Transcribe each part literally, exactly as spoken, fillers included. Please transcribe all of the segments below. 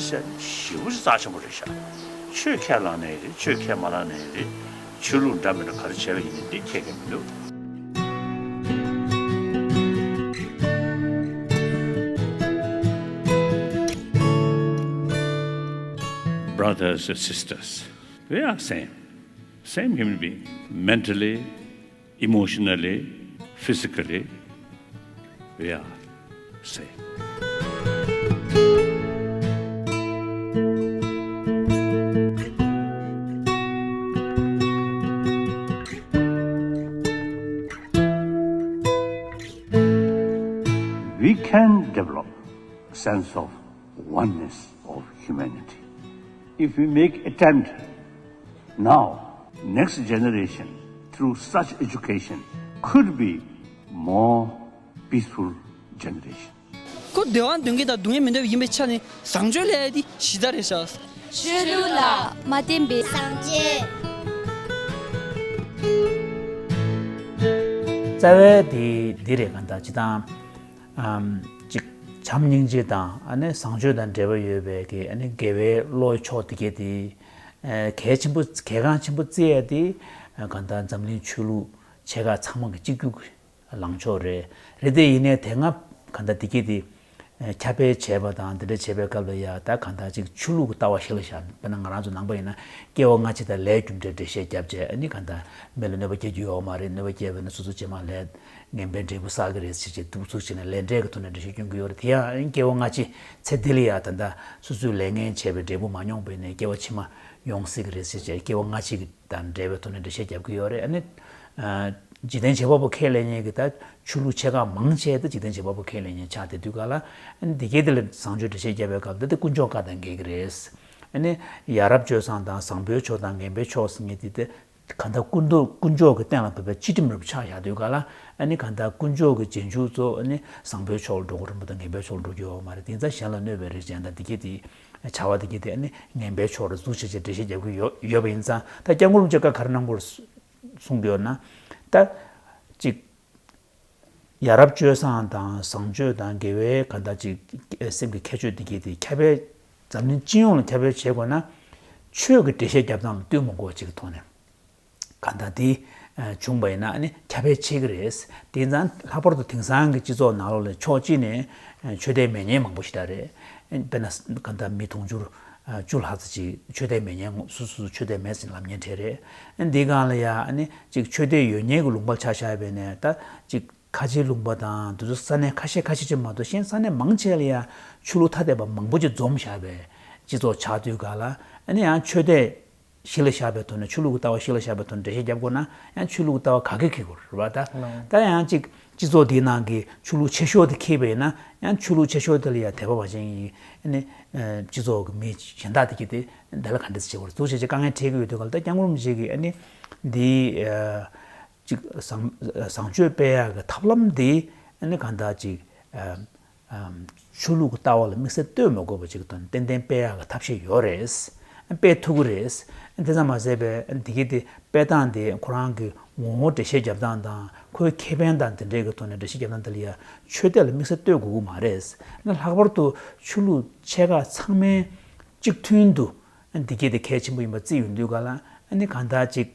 ཞེ་པོ་ཅིག་རྩ་ཆེན་པོ་རེད་ཤག་ཆོས་ཁས་བླངས་ནའི་རེད། ཆོས་ཁས་མ་བླངས་ནའི་རེད། ཆོས་ལུགས་འདྲ་མི་འདྲ་ག་རེ་བྱས་པ་ཡིན་ནའི་འདི་ཁྱད་ཀྱང་མི་འདུག Brothers and sisters, we are same, same human being, mentally, emotionally, physically, we are same. We can develop a sense of oneness of humanity if we make attempt now, next generation, through such education, could be more peaceful generation. ཁོ་བདེ་བ་འདོད་མཁན་དང་སྡུག་བསྔལ་མི་འདོད་པ་ཡིན་པའི་ཆ་ནས་བཟང་སྤྱོད་ལས་འདི་གཞི་རྩ་རེད་ཤག་ཆོས་ལུགས་ལ་མ་བརྟེན་པའི་སངས་རྒྱས། རྩ་བའི་དེ་འདི་རེད། གང་ལྟར་ཅི་དང་ཨམ་ཅིག་བྱམས་སྙིང་རྗེ་དང་ཨ་ནི་བཟང་སྤྱོད་དང་འབྲེལ་བ་ཡོད་པའི་གི་ཨ་ནི་དགེ་བའི་བློ་ཕྱོགས་དེ་གས་དེ་ཨ་གལ་ཆེན་པོ་གལ་འགངས་ཆེན་པོ་བརྩི་ཡ་དེ་ཨ་གང་ལྟར་འཛམ་གླིང་ཆོས་ལུགས་ཆེ་ཁག་ཚང་མ་གི་གཅིག་གྱུར་གྱི་ལངས་ཕྱོགས་རེད། རེད་དེ་ཡིན་ནའི་དེ་སྔ་གང་ལྟར་དེ་གས་དེ་ཨ་ཁྱབ་སྤེལ་བྱས་པ་དང་དེ་འདྲ་བྱས་པའི་སྐབས་ལ་ཡ་ད་གང་ལྟར་ཅིག་ཆོས་ལུགས་ཀྱི་ལྟ་བ་གཞི་ལ་བཞག་དཔེར་ན་ང་རང་ཚོ་ནང་པ་ཡིན་ན་སྐྱེ་བ་སྔ་ཕྱི་དང་ལས་རྒྱུ་འབྲས་འགྲེལ་བཤད་བརྒྱབ་བྱས་ཨ་ནི་གང་ལྟར་མི་ལ་གནོད་པ་སྐྱེལ་རྒྱུ་ཡོད་མ་རེད། གནོད་པ་སྐྱེལ་བ་ཡིན་ན་སོ་སོ་རྗེས་མ་ལས་ངན་པའི་འབྲས་བུ་བསགས་ཀྱི་རེད་ཟེར་བྱས་འདུག་ཚུགས་བྱས་ནས་ལས་འབྲས་ཀྱི་ཐོག་ནས་འགྲེལ་བཤད་སྐྱོན་གྱི་ཡོད་རེད། དེ་ཡང་སྐྱེ་བ་སྔ་ཕྱི་ཚེ་འདི་ལ་ཡ་ད་ལྟ་སོ་སོས་ལས་ངན་བྱས་པའི་འབྲས་བུ་མ་མྱོང་བས་ནས་སྐྱེ་བ་ཕྱི་མ་ཡོང་སྲིད་ཀྱི་རེད་ཟེར་བྱས་སྐྱེ་བ་སྔ་ཕྱི་གི་དང་འབྲེལ་བའི་ཐོག་ནས་འགྲེལ་བཤད་རྒྱབ་ཀྱི་ཡོད་རེད། ཨ་ནི་ཨ་འཇིག་རྟེན་བྱེད་པ་པོ་ཁས་ལེན་མཁན་གྱི་ད་ཆོས་ལུགས་ཆེ་ཁག་མང་ཆེ་ད་འཇིག་རྟེན་བྱེད་པ་པོ་ཁས་ལེན་མཁན་ཆགས་བསྡད་དུས་ག་ལ་ཨ་ནི་འདི་གས་དེ་ལ་བཟང་སྤྱོད་འགྲེལ་བཤད་རྒྱབ་པའི་སྐབས་ད་དེ་དཀོན་མཆོག་བཀའ་དང་འགལ་གྱི་རེད། ཨ་ནི་ཡ་རབས་སྤྱོད་བཟང་དང་བཟང་པོའི་ཕྱོགས་དང་ངན་པའི་ཕྱོགས་ཟེར་མཁན་དེ་ད་གང་ལྟར་ཀུན་རྟོག་དཀོན་མཆོག་གི་སྟེང་ལ་བབས་པའི་སྤྱི་ཁྲིམས་རབ་ཆགས་བཞག་དུས་ག་ལ་ཨ་ནི་གང་ལྟར་དཀོན་མཆོག་གི་རྗེས་འཇུག་ཚོ་ཨ་ནི་བཟང་པོའི་ཕྱོགས་ལ་འགྲོ་གི་རེད་མ་གཏོགས་ངན་པའི་ཕྱོགས་ལ་འགྲོ་རྒྱུ་ཡོད་མ་རེད། དེ་ཙང་གཞན་ལ་གནོད་པའི་རིགས་ཅན་དང་དེ་གས་དེ་བྱ་བ་དེ་གས་དེ་ཨ་ནི་ངན་པའི་ཕྱོགས་ལ་བཟོ་བྱས་བྱས་འགྲེལ་བཤད་རྒྱབ་ཀྱི་ཡོད་ཡོད་པ་ཡིན་ཙང་ད་སྐྱབས་མགོན་རིན་པོ་ཆེ་བཀའ་ག་རེ་གནང་དགོས་གསུང་གི་ཡོད་ན་ད་ཅིག་ཡ་རབས་སྤྱོད་བཟང་དང་བཟང་སྤྱོད་དང་དགེ་བའི་གང་ལྟར་ཅིག་སེམས་ཀྱི་ཁྱད་ཆོས་དེ་གས་དེ་ཁྱབ་པའི་འཛམ་གླིང་སྤྱི་ཡོངས་ལ་ཁྱབ་པའི་བྱེད་དགོས་ན་ཆོས་ཀྱི་འགྲེལ་བཤད་རྒྱབ་སྟངས་ལ་བསྟུན་མ་དགོས་པ་ཅིག་གི་ཐོག་ནས། གང་ལྟར་དེ་བྱུང་བ་ཡིན་ན་ཨ་ནི་ཁྱབ་སྤེལ་ཆེ་གི་རེད། དེ་ཙང་ལྷག་པར་དུ་དེང་སང་གི་སྤྱི་ཚོགས་ནང་ལོགས་ལ་ཕྱོགས་གཅིག་ནས་ཆོས་དད་མེད་མཁན་མང་པོ་ཞིག་ད་རེད། དཔེར་ན་གང་ལྟར་མི་དུང་ཕྱུར་བཅུ་ལྷག་ཙམ་ཅིག་ཆོས་དད་མེད་མཁན་སོ་སོ་ཆོས་དད་མེད་ཟེར་ལབ་མཁན་གྲས་རེད། འདི་སྒང་ལ་ཡ་ཨ་ནི་ཅིག་ཆོས་དད་ཡོད་མཁན་གྱི་ལུང་པ་ཆ་བཞག་པ་ཡིན་ན་ད་ཅིག་ཁ་ཆེའི་ལུང་པ་དང་དེ་ཚོ་ས་གནས་ཁ་ཤས་ཁ་ཤས་ཅིག་མ་གཏོགས་གཞན་ས་གནས་མང་ཆེ་ལ་ཡ་ཆོས་ལུགས་ཐ་དད་པ་མང་པོ་ཅིག་འཛོམས་བཞག་པའི་སྤྱི་ཚོགས་ཆགས་དུས་ག་ལ་ཨ་ནི་ཡང་ཆོས་དད་གཞི་ལ་བཞག་པའི་ཐོག་ནས་ཆོས་ལུགས་ཀྱི་ལྟ་བ་གཞི་ལ་བཞག་པའི་ཐོག་ནས་འགྲེལ་བཤད་རྒྱབ་དགོས་ན་ཡང་ཆོས་ལུགས་ཀྱི་ལྟ་བ་ག་གེ་འཁྱེར་དགོས་རེད་བ། ད་ལོ། ད་ཡང་གཅིག་སྤྱི་ཚོགས་འདིའི་ནང་གི་ཆོས་ལུགས་ཆེ་ཤོས་དེ་འཁྱེར་བ་ཡིན་ན་ཡང་ཆོས་ལུགས་ཆེ་ཤོས་དེ་ལ་ཡང་དད་པ་བ་ཅན་གྱི་ཨ་ནི་སྤྱི་ཚོགས་ཀྱི་མི་གཞན་དག་དེ་གིས་དེ་འདི་ལ་ག་འདྲ་བྱེད་དགོས་རེད་འདུག་བྱས་བྱས་དཀའ་ངལ་འཕྲད་ཀྱི་ཡོད་དུས་ག་ལ་ད་སྐྱབས་མགོན་རིན་པོ་ཆེ་གིས་ཨ་ནི་འདི་གཅིག་བཟང་བཟང་སྤྱོད་སྤེལ་ཡག་གི་ཐབས་ལམ་འདི་ཨ་ནི་གང་ལྟར་གཅིག་ཨམ། ཆོས་ལུགས་ཀྱི་ལྟ་བ་ལ་དམིགས་བསལ་ལྟོས་མ་དགོས་པ་ཅིག་དང་ཏན་ཏན་སྤེལ་ཡག་གི་ཐབས་ཤེས་ཡོད་རེད། སྤེལ་ཐུབ་ཀྱི་རེད། དེ་ཙམ་མ་ཟད་པའི་འདི་གའི་དེ་སྤེལ་སྟངས་དེ་ཁོ་རང་གི་ངོ་བོ་འགྲེལ་བཤད་རྒྱབ་སྟངས་དང་ཁོའི་ཁེ་ཕན་དང་དེ་འདྲའི་གི་ཐོག་ནས་འགྲེལ་བཤད་རྒྱབ་སྟངས་དེ་ལ་ཡ་ཆོས་དད་ལ་དམིགས་བསལ་ལྟོས་དགོས་ཀྱི་མ་རེད། ལྷག་པར་དུ་ཆོས་ལུགས་ཆེ་ཁག་ཚང་མའི་གཅིག་མཐུན་དུ་འདི་གའི་དེ་གལ་ཆེན་པོ་ཡིན་པ་བརྩི་ཡོང་དུས་ག་ལ་གང་ལྟར་ཅིག་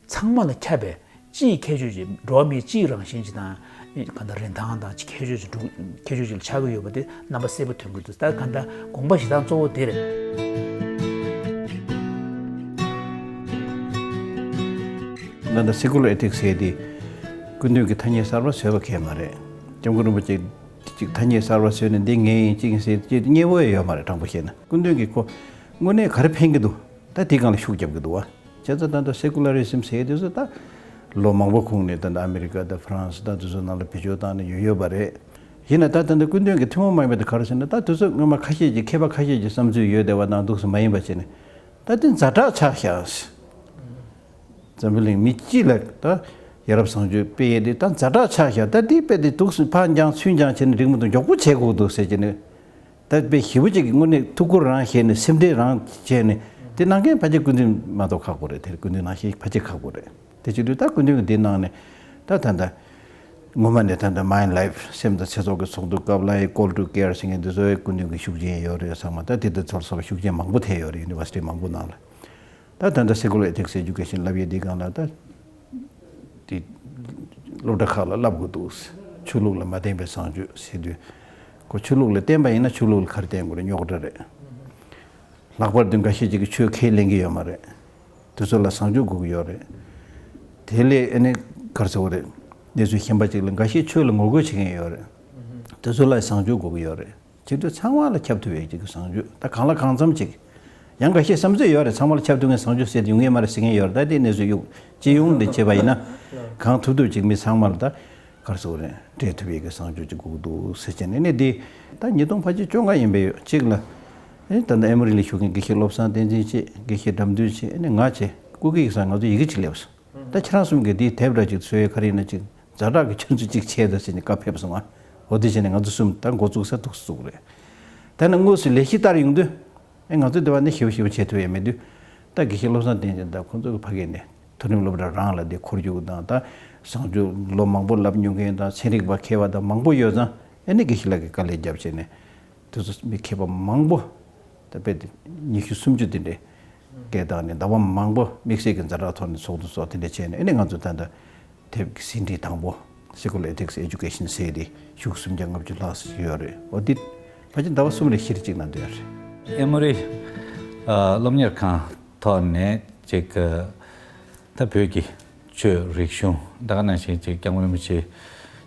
ཚང་མ་ལ་ཁྱབ་པའི་སྤྱིའི་ཁྱད་ཆོས་ཅིག་འགྲོ་བ་མིའི་སྤྱིའི་རང་བཞིན་ཅིག་དང་གང་ལྟར་རིན་ཐང་དང་ཅིག་ཁྱད་ཆོས་ཅིག་འགྲོ་ཁྱད་ཆོས་ཅིག་ལ་ཆགས་ཀྱི་ཡོད་པ་དེ་རྣམ་པ་གསལ་པོ་ཐོན་གྱི་འདུག་ད་གང་ལྟར་དགོངས་པ་བཞེས་སྟངས་གཙོ་བོ་དེ་རེད། ད་ལྟ་སེ་ཀུ་ལར་ཨེ་ཐིག་སི་ཟེར་དེ་སྐུ་མདུན་གྱི་ཐ་སྙད་གསར་པ་བཟོས་པ་གང་ཡང་མ་རེད། སྐྱབས་མགོན་རིན་པོ་ཆེ་ཅིག་ཐ་སྙད་གསར་པ་བཟོས་ནས་འདི་ངའི་ཡིན་ཅིག་ཡིན་ཟེར་ཅིག་སྙན་པོ་ཡང་ཡོད་མ་རེད། དྲང་པོ་བཤད་ན་སྐུ་མདུན་གྱིས་ཁོ་དངོས་གནས་ག་རེ་ཕན་གྱི་འདུག་ད་དེའི་སྒང་ལ་ཤུགས་རྒྱབ་ཀྱི་འདུག་བ། བྱས་ཙང་ད་ལྟ་སེ་ཀུ་ལ་རི་ཟམ་ཟེར་དུས་ཚོད་ད་ལོ་མང་པོ་གོང་ནས་ད་ལྟ་ཨ་མི་རི་ཀ་དང་ཧྥ་རན་སི་ད་དེ་ཚོ་ནང་ལ་བེད་སྤྱོད་བཏང་ནས་ཡོད་ཡོད་པ་རེད། ཡིན་ན་ད་ད་ལྟ་སྐུ་མདུན་གྱི་ཐུན་མོང་མ་ཡིན་པ་དེ་ག་རེ་ཟེར་ན་ད་དུས་ཚོད་སྔོན་མ་ཁ་ཤས་ཀྱིས་མཁས་པ་ཁ་ཤས་ཀྱི་བསམ་ཚུལ་ཡོད་བསྡད་པ་ནང་འདུག་སེ་མ་ཡིན་པ་བྱས་ནས་ད་དེ་ཛ་དྲག་ཆགས་ཤག་འཛམ་བུ་གླིང་མི་སྤྱི་ལ་ད་ཡ་རབས་བཟང་སྤྱོད་སྤེལ་ཡས་དེ་ད་ཛ་དྲག་ཆགས་ཤག་ད་དེ་དཔེ་དེ་འདུག་སེ་ཕར་འགྱངས་ཚུར་འགྱངས་བྱས་ནས་འགྲིག་མི་འདུག་མགྱོགས་པོ་བྱེད་དགོས་འདུག་ཟེར་བྱས་ནས། ད་དཔེ་ཞེ་པོ་ཅིག་གི་དངོས་གནས་ཐུགས་ཁུར་རང་བཞེས་ནས་སེམས་ཁྲལ་རང་བྱས་ནས་དེ་གནང་མཁན་ཕལ་ཆེར་སྐུ་མདུན་མ་གཏོགས་ཁག་པོ་རེད། དེར་སྐུ་མདུན་ནང་བཞིན་ཕལ་ཆེར་ཁག་པོ་རེད། དེ་བྱེད་དུས་ད་སྐུ་མདུན་གྱིས་འདི་གནང་ནས་ད་ད་ད་ སྔོན་མ་ནས་ད་ལྟ་Mind Life སེམས་དང་ཚེ་སྲོག་གི་ཚོགས་འདུ་སྐབས་ལ་Call to Care ཟེར་མཁན་འདི་ཚོའི་སྐུ་མདུན་གྱི་ཤུགས་རྐྱེན་ཡོད་རེད་ཚང་མ། ད་དེ་འདྲ་ཚོར་སོང་ཤུགས་རྐྱེན་མང་པོ་ཐེབས་ཡོད་རེད་ཡུ་ནི་ཝར་སི་ཊི་མང་པོ་ནང་ལ། ད་ད་ལྟ་Secular Ethics Education ལབ་ཡས་འདི་སྒང་ལ་ད་དེ་སློབ་གྲྭ་ཁག་ལ་བསླབ་དགོས་འདུག་ཆོས་ལུགས་ལ་མ་བརྟེན་པའི་བཟང་སྤྱོད་ཟེར་དུས། ཁོ་ཆོས་ལུགས་ལ་བརྟེན་པ་ཡིན་ན་ཆོས་ལུགས་ལ་ག་རེ་བརྟེན་དགོས་རེད། རྙོག་དྲ་རེད། ལྷག་པར་དུ་འགའ་ཤས་ཅིག་གིས་ཆོས་ཁས་ལེན་གྱི་ཡོད་མ་རེད། དེ་ཚོ་ལ་བཟང་སྤྱོད་དགོས་ཀྱི་ཡོད་རེད། དེ་ལས་ཨ་ནི་ག་རེ་ཟེར་དགོས་རེད། གནས་ཚུལ་གཞན་པ་ཅིག་ལ་འགའ་ཤས་ཆོས་ལ་ངོ་རྒོལ་བྱེད་མཁན་ཡོད་རེད། དེ་ཚོ་ལ་བཟང་སྤྱོད་དགོས་ཀྱི་ཡོད་རེད། བྱེད་དུས་ཚང་མ་ལ་ཁྱབ་ཐུབ་ཡས་ཅིག་གི་བཟང་སྤྱོད་ད་གང་ལ་གང་འཚམ་ཅིག་ཡང་འགའ་ཤས་བསམ་ཚུལ་ཡོད་རེད། ཚང་མ་ལ་ཁྱབ་ཐུབ་མཁན་བཟང་སྤྱོད་ཟེར་དེ་ཡོང་ངེས་མ་རེད་ཟེར་མཁན་ཡོད་རེད། ད་དེ་གནས་ཚུལ་གཡུག་སྤྱི་ཡོངས་དེ་བྱས་པ་ཡིན་ན་གང་ཐུབ་ཐུབ་ཅིག་མི་ཚང་མ་ལ་ད་ག་རེ་ཟེར་དགོས་རེད། སྤྲད་ཐུབ་ཡས་ཀྱི་བཟང་སྤྱོད་ཅིག་དགོས་ཀྱི་འདུག་ཟེར་བྱས་ནས་ནས་འདི་ད་ཉིས་སྟོང་ཕལ་ཆེར་བཅོ་ལྔ་ཡིན་པས་ཡོད་གཅིག་ལ། ཨེ་ད་ལྟ་ཨེ་མོ་རི་ལ་བཞུགས་མཁན་དགེ་བཤེས་བློ་བཟང་བསྟན་འཛིན་བཅས་དགེ་བཤེས་དགྲ་འདུལ་བཅས་ཨེ་ནས་ང་བཅས་སྐུ་སྒེར་གྱི་སང་ང་ཚོ་ཡི་གེ་ཅིག་སླེབས་སོང་། ད་ཁྱེད་རང་གསུམ་གྱིས་འདིའི་དེབ་འདྲ་ཅིག་བཟོས་ཡས་ག་རེ་ཡིན་ན་ཅིག་ཛ་དྲག་གི་ཁྱོད་ཚོ་ཅིག་བྱས་དང་ཟེར་ནས་བཀའ་ཕེབས་སོང་ང་། འོ་དེ་བྱས་ནས་ང་ཚོ་གསུམ་ད་འགོ་བཙུགས་ས་ཐུགས་སུ་བཙུགས་རེད། ད་ནི་དངོས་སུ་ལས་གཞི་ལྟར་ཡོང་དུས། ཨེ་ང་ཚོ་འདི་བ་ནི་ཞེ་པོ་ཞེ་པོ་བྱེད་ཐུབ་ཡས་མེད་དུས། ད་དགེ་བཤེས་བློ་བཟང་བསྟན་འཛིན་དང་ཁོང་ཚོ་གི་ཕ་གི་ནས་མཐོ་རིམ་སློབ་གྲྭ་རང་ལ་འདི་འཁོར་རྒྱུག་དང་ད་བཟང་སྤྱོད་ལོ་མང་པོ་བསླབ་མྱོང་མཁན་དང་ཚན་རིག་པ་མཁས་པ་དང་མང་པོ་ཡོད་ཙང་ཨེ་ནི་དགེ་བཤེས་ལགས་ཀྱིས་དཀའ་ལས་བརྒྱབ་བྱས་ནས། དེ་ཚོ་མི་མཁས་པ་མང་པོ་ད་དཔེ་དེ་ཉི་ཤུ་སུམ་ཅུ་དེ་འདྲའི་སྐད་བཏང་ནས་ཟླ་བ་མང་པོ་དམིགས་བསལ་གྱི་ཛ་དྲག་ཐོག་ནས་ཚོགས་འདུ་སོགས་དེ་འདྲ་བྱས་ནས་ཨེ་ནས་ང་ཚོ་ད་ལྟ་དེབ་ཀྱི་ཟིན་བྲིས་དང་པོ་Secular Ethics Education ཟེར་དེ་ཤོག་སུམ་བརྒྱ་ལྔ་བཅུ་ལྷག་ཙམ་ཡོད་རེད། འོ་འདི་ཕལ་ཆེར་ཟླ་བ་གསུམ་རེ་བཞི་རེ་གཅིག་ནང་འདོན་རེད། ཨེ་མོ་རི་ཨ་སློབ་གཉེར་ཁང་ཐོག་ནས་ཅིག་ད་བོད་ཀྱི་ཆོས་རིག་གཞུང་ད་ག་ནང་བཞིན་ཅིག་སྐྱབས་མགོན་རིན་པོ་ཆེ་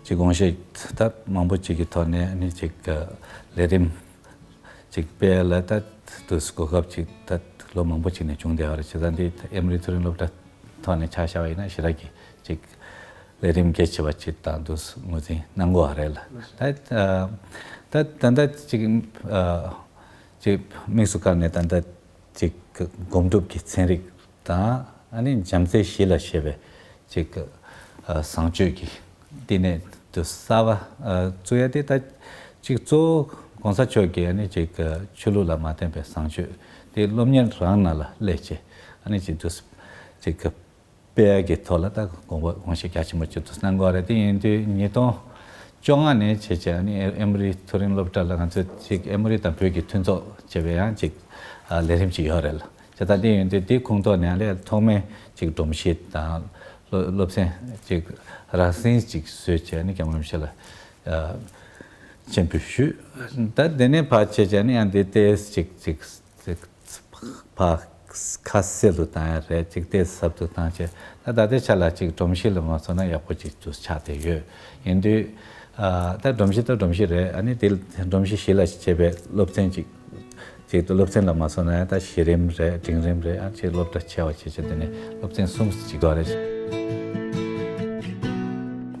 ཅིག་དགོངས་བཞེད་ད་མང་པོ་ཅིག་གི་ཐོག་ནས་ནི་ཅིག་ལས་རིམ་ཅིག་སྤེལ་ལ་ད་དུས་གོ་སྐབས་ཅིག་ད་ལོ་མང་པོ་ཅིག་ནས་བྱུང་བསྡད་པ་རེད། བྱས་ཙང་འདི་ཨེ་མོ་རི་མཐོ་རིམ་སློབ་གྲྭ་ཐོག་ནས་ཆ་བཞག་པ་ཡིན་ན་ཞེ་དྲག་གི་ཅིག་ལས་རིམ་གལ་ཆེ་བ་ཅིག་དང་དུས་ངོས་འཛིན་གནང་དགོས་པ་རེད་ལ། ད་ད་ད་ད་ཅིག་ཅིག་དམིགས་སུ་བཀར་ནས་ད་ད་ཅིག་སྒོམ་སྒྲུབ་ཀྱི་ཚན་རིག་དང་ཨ་ནི་བྱམས་བརྩེ་གཞི་ལ་བྱས་པའི་ཅིག་བཟང་སྤྱོད་ཀྱི་བསྟི་གནས་དུ་གསར་པ་བཙུགས་ཡ་དེ་ད་ཅིག་གཙོ་བོ་གོང་ས་མཆོག་གིས་ཨ་ནི་ཅིག་ཆོས་ལུགས་ལ་མ་བརྟེན་པའི་བཟང་སྤྱོད་དེ་སློབ་གཉེར་རང་ནང་ལ་སླེབས་བྱས་ཨ་ནི་ཅིག་དུ་ཅིག་སྤེལ་ཡ་གི་ཐོག་ལ་ད་དགོངས་པ་དགོངས་བཞེད་རྒྱ་ཆེན་པོ་ཅིག་ཏུ་གནང་དགོས་རེད། དེ་ཡིན་དུས་ཉིས་སྟོང་བཅོ་ལྔ་ནས་བྱས་བྱས་ཨ་ནི་ཨེ་མོ་རི་མཐོ་རིམ་སློབ་གྲྭ་ལ་ང་ཚོས་ཅིག་ཨེ་མོ་རི་དང་བོད་ཀྱི་མཐུན་ཚོགས་བྱས་པའི་ཡང་ཅིག་ལས་རིམ་ཅིག་ཡོད་རེད་ལ། བྱས་ཙང་དེ་ཡིན་དུས་དེའི་ཁོངས་གཏོགས་ནས་ལས་ཐོག་མའི་ཅིག་སྒྲོམ་གཞི་དང་སློབ་སློབ་ཚན་ཅིག་རགས་ཟིན་ཅིག་བཟོས་བྱས་ནས་སྐྱབས་མགོན་རིན་པོ་ཆེ་ལ་ཨ་མཆན་འབུལ་ཞུས། ད་དེ་ནས་ཕར་བྱས་བྱས་ནས་ཡང་དེ་ཏོག་ཙམ་ཅིག་ཅིག་ཅིག་ཕར་ཁ་གསལ་དུ་བཏང་ཡ་རེད། ཅིག་ཏོག་ཙམ་ཟབ་ཏུ་བཏང་བྱས་ད་ད་ལྟའི་ཆ་ལ་ཅིག་སྒྲོམ་གཞི་ལ་མ་སོང་ན་ཡག་པོ་ཅིག་ཏུ་ཆགས་བསྡད་ཡོད། ཡིན་དུས་ཨ་ད་སྒྲོམ་གཞི་ད་སྒྲོམ་གཞི་རེད། ཨ་ནི་དེ་སྒྲོམ་གཞི་གཞི་ལ་བྱས་པའི་སློབ་ཚན་ཅིག་ཅིག་ཏུ་སློབ་ཚན་ལ་མ་སོང་ན་ཡང་ད་གཞི་རིམ་རེད། འབྲིང་རིམ་རེད། ཨ་ཅིག་སློབ་གྲྭ་ཆེ་བ་བྱས་བྱས་དེ་ནས་སློབ་ཚན་གསུམ་ཅིག་དགོས་རེད།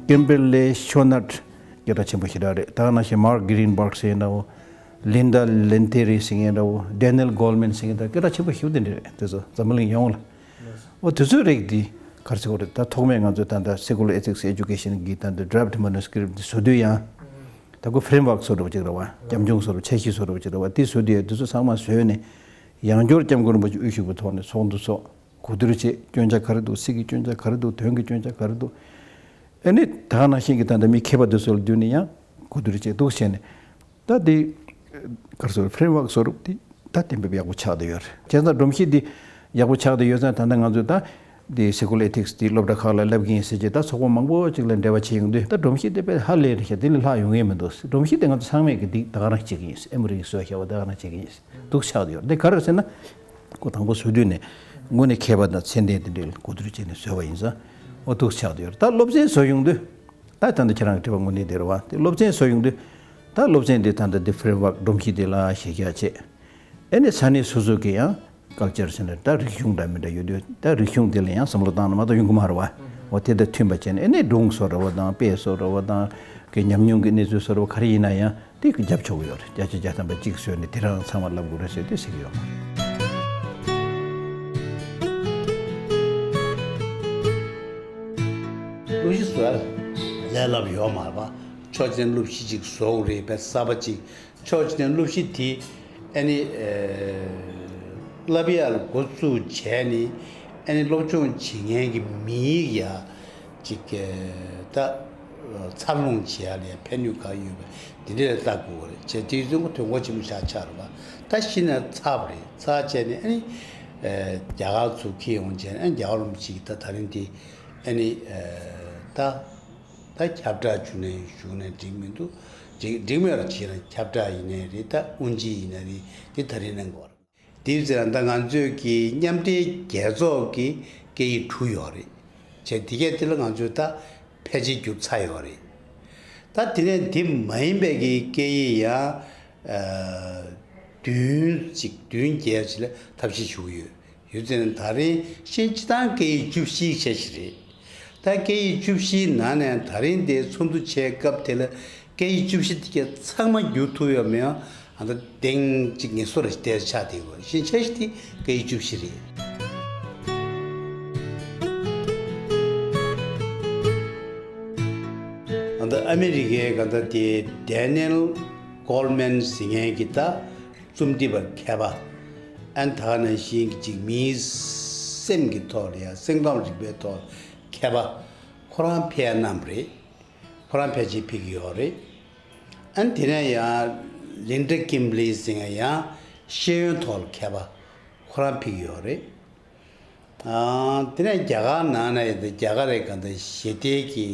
ཀེམ་བེར་ལེ་ཤོ་ནཊ་སྐད་གྲགས་ཆེན་པོ་ཞེ་དྲག་རེད། ད་ག་ནང་བཞིན་མཱརྐ་གྷི་རིན་བྷག་ཟེར་འདྲ་བོ། ལིན་ཌ་ལན་ཏེ་རི་ཟེར་མཁན་འདྲ་བོ། ཌེ་ནེལ་གོལ་མན་ཟེར་མཁན་འདྲ་སྐད་གྲགས་ཆེན་པོ་ཞེ་པོ་དེ་འདྲ་རེད། དེ་ཚོ་འཛམ་བུ་གླིང་ཡོངས་ལ། འོ་དེ་ཚོའི་རིགས་འདི་ག་རེ་ཟེར་དགོས་རེད། ད་ཐོག་མའི་ང་ཚོས་ད་ལྟ་Secular Ethics Education གི་ད་ལྟ་draft manuscript འདི་བཟོ་དུས་ཡང་། ད་ཁོ་framework བཟོ་འདྲ་བོ་ཅིག་རེད་བ། སྐྱབས་འཇུག་བཟོ་འདྲ་བོ། འཆར་གཞི་བཟོ་འདྲ་བོ་ཅིག་རེད་བ། དེ་བཟོ་དུས་ཡང་དེ་ཚོ་ཚང་མ་བཟོས་ནས་ཡང་བསྐྱར་སྐྱབས་མགོན་རིན་པོ་ཆེ་དབུ་བཞུགས་པའི་ཐོག་ནས་ཚོགས་འདུ་ཚོགས། གོ་བསྡུར་བྱས། སྐྱོན་ཆ་ག་རེ་འདུག་ཚིག་གི་སྐྱོན་ཆ་ག་རེ་འདུག་དོན་གྱི་སྐྱོན་ཆ་ག་རེ་འདུག་ཨ་ནི་ད་ག་ནང་བཞིན་གྱི་ད་ལྟ་མི་མཁས་པ་དེ་ཚོ་ལ་བསྡུས་ནས་ཡང་གོ་བསྡུར་བྱས་འདུག་བྱས་ནས་ད་དེ་ག་རེ་ཟེར་framework བཟོ་རུབ་དེ་ད་གཏན་འབེབས་ཡག་པོ་ཆགས་བསྡད་ཡོད་རེད། བྱས་ཙང་སྒྲོམ་གཞི་འདི་ཡག་པོ་ཆགས་བསྡད་ཡོད་ཙང་ད་ལྟ་ང་ཚོས་ད་དེ་Secular Ethics དེ་སློབ་གྲྭ་ཁག་ལ་བསླབ་ཀྱི་ཡིན་ཟེར་གྱི་ད་ཚོགས་པ་མང་པོ་ཅིག་ལ་འབྲེལ་བ་བྱེད་ཡོང་དུས་ད་སྒྲོམ་གཞི་དེ་དཔེ་ཧ་ལས་རེད་ཤག་དེ་ལས་ལྷག་ཡོང་ངེས་མི་འདུག་སྒྲོམ་གཞི་དེ་ང་ཚོ་ཚང་མས་ཀྱི་འདི་ད་ག་རང་བྱེད་ཀྱི་ཡིན། ཨེ་མོ་རི་གིས་བཟོས་བཞག་པ་ད་ག་རང་བྱེད་ཀྱི་ཡིན་འདུག་ཆགས་བསྡད་ཡོད་རེད། དེ་ག་རེ་ཟེར་ན། ཁོ་དང་པོ་བཟོ་དུས་ནས་དངོས་གནས་མཁས་པ་དང་ཚད་ལྡན་དེ་འདྲས་ལ་གོ་བསྡུར་བྱས་ནས་བཟོས་པ་ཡིན་ཙང་འོ་འདུག་ཆགས་བསྡད་ཡོད་རེད། ད་སློབ་ཚན་བཟོ་ཡོང་དུས་ད་ད་ལྟ་ཁྱེད་རང་གི་དྲི་བ་དངོས་གནས་དེ་རེད་བ། དེ་སློབ་ཚན་བཟོ་ཡོང་དུས་ད་སློབ་ཚན་དེ་ད་ལྟ་དེ་framework སྒྲོམ་གཞི་དེ་ལ་གཞི་བཞག་བྱས། ཨེ་ནས་ས་གནས་སོ་སོ་གི་ཡང་culture ཟེར་ན་ད་རིག་གཞུང་འདྲ་མི་འདྲ་ཡོད་དུས་ད་རིག་གཞུང་དེ་ལ་ཡང་བསམ་བློ་བཏང་ན་མ་གཏོགས་ཡོང་གི་མ་རེད་བ། འོ་དེ་དང་མཐུན་པ་བྱས་ནས་ཨེ་ནས་སྒྲུང་བཟོ་འདྲ་བོ་དང་དཔེ་བཟོ་འདྲ་བོ་དང་གི་ཉམས་མྱོང་གི་གནས་ཚུལ་བཟོ་འདྲ་བོ་ག་རེ་ཡིན་ན་ཡང་། དེ་གི་རྒྱབ་ཆོག་གི་ཡོད་རེད། བརྒྱ་ཆ་བརྒྱ་ཐམ་པ་གཅིག་བཟོས་ནས་དེ་རང་ཚང་མ་ལབ་དགོས་རེད་ཟེར་དེ་ཟེར་གི་ཡོད་མ་རེད། སློབ་གཞི་བཟོ་ཡ་ལས་སླ་པོ་ཡོད་མ་རེད་པ། ཕྱོགས་གཅིག་ནས་སློབ་གཞི་གཅིག་བཟོ་དགོས་རེད་པས་གསར་པ་གཅིག་ཕྱོགས་གཅིག་ནས་སློབ་གཞི་དེ་ཨ་ནི་བསླབ་ཡ་ལ་འགོ་བཙུགས་བྱས་ནས་ཨ་ནི་སློབ་སྦྱོང་བྱེད་མཁན་གྱི་མིའི་ཡ་གཅིག་ད། འཚར་ལོངས་བྱེད་ཡ་ལ་ཡང་ཕན་ནུས་གང་ཡོད་པ་འདི་འདྲ་ལ་ལྟ་དགོས་པ་རེད། བྱས་དུས་ཚོད་ཁོ་དོན་གོ་ཆེན་པོ་ཞིག་ཆགས་རེད་པ། ད་གཞི་ནས་ཚར་བ་རེད། ཚར་བྱས་ནས་ཨ་ནི་རྒྱ་གར་ཚུར་འཁྱེར་ཡོང་བྱས་ནས་ཨ་ནི་རྒྱ་གར་རིན་པོ་ཆེ་གིས་ད་ད་རིང་འདི་ཨ་ནི་ད་ད་ཁྱབ་བསྒྲགས་བྱུང་ནས་བཞུགས་ནས་འགྲིག་མི་འདུག་འགྲིག་འགྲིག་མེད་ར་བྱས་ན་ཁྱབ་བསྒྲགས་ཡིན་ནའི་རེད། ད་དབུ་འབྱེད་ཡིན་ནའི་རེད། འདི་ད་རིང་གནང་དགོས་པ་རེད། དེ་ཡིན་ཙང་ད་ང་ཚོས་ཀྱི་མཉམ་འབྲེལ་རྒྱལ་ཚོགས་ཀྱི་སྐད་ཡིག་དྲུག་ཡོད་རེད། བྱས་དེ་གས་དེ་ལ་ང་ཚོས་ད་ཕལ་ཆེར་བསྒྱུར་ཚར་ཡོད་རེད། ད་དེ་ནས་དེ་མ་ཡིན་པའི་གི་སྐད་ཡིག་ཡང་ཨ་བདུན་ཅིག་བདུན་བརྒྱད་ཅིག་ལ་ཐབས་ཤེས་ཞུ་གི་ཡོད། ཡོད་ཙང་ད་རིང་ཤེས་སྤྱིར་བཏང་སྐད་ཡིག་བཅུ་བཞི་བྱས་ཤིག་རེད། ད་སྐད་ཡིག་བཅུ་བཞིའི་ནང་ནས་ད་རིང་དེ་ཚོགས་འདུ་བྱས་སྐབས་དེ་ལ་སྐད་ཡིག་བཅུ་བཞི་དེ་གས་ཚང་མ་བསྒྱུར་ཐུབ་ཡོད་མེད་ཡང་ཨ་ད་གདེང་ཅིག་ངེས་སོ་རེ་བལྟས་ཆགས་དེ་གོ་ཤེས་བྱས་ཤིག་དེ་སྐད་ཡིག་བཅུ་བཞི་རེད། ཨ་ད་ཨ་མི་རི་ཀའི་ག་ད་དེ་Daniel Goleman་ཟེར་མཁན་གྱི་ད་རྩོམ་སྒྲིག་པ་མཁས་པ། ཨན་ད་ག་ནང་བཞིན་གྱི་ཅིག་མིའི་སེམས་ཀྱི་ཐོག་ལ་ཡང་སེམས་ཁམས་རིག་པའི་ཐོག་མཁས་པ་ཁོ་རང་ཕེབས་གནང་བ་རེད། ཁོ་རང་ཕལ་ཆེར་ཕེབས་ཀྱི་ཡོད་རེད། ཨན་དེ་ནས་ཡང་Linda Kimbley་ཟེར་མཁན་ཡང་ཤེས་ཡོན་ཐོག་ལ་མཁས་པ་ཁོ་རང་ཕེབས་ཀྱི་ཡོད་རེད། ཨ་དེ་ནས་རྒྱ་གར་ནང་ན་ཡང་རྒྱ་གར་རེད་ག་ད་ཞི་བདེ་གི་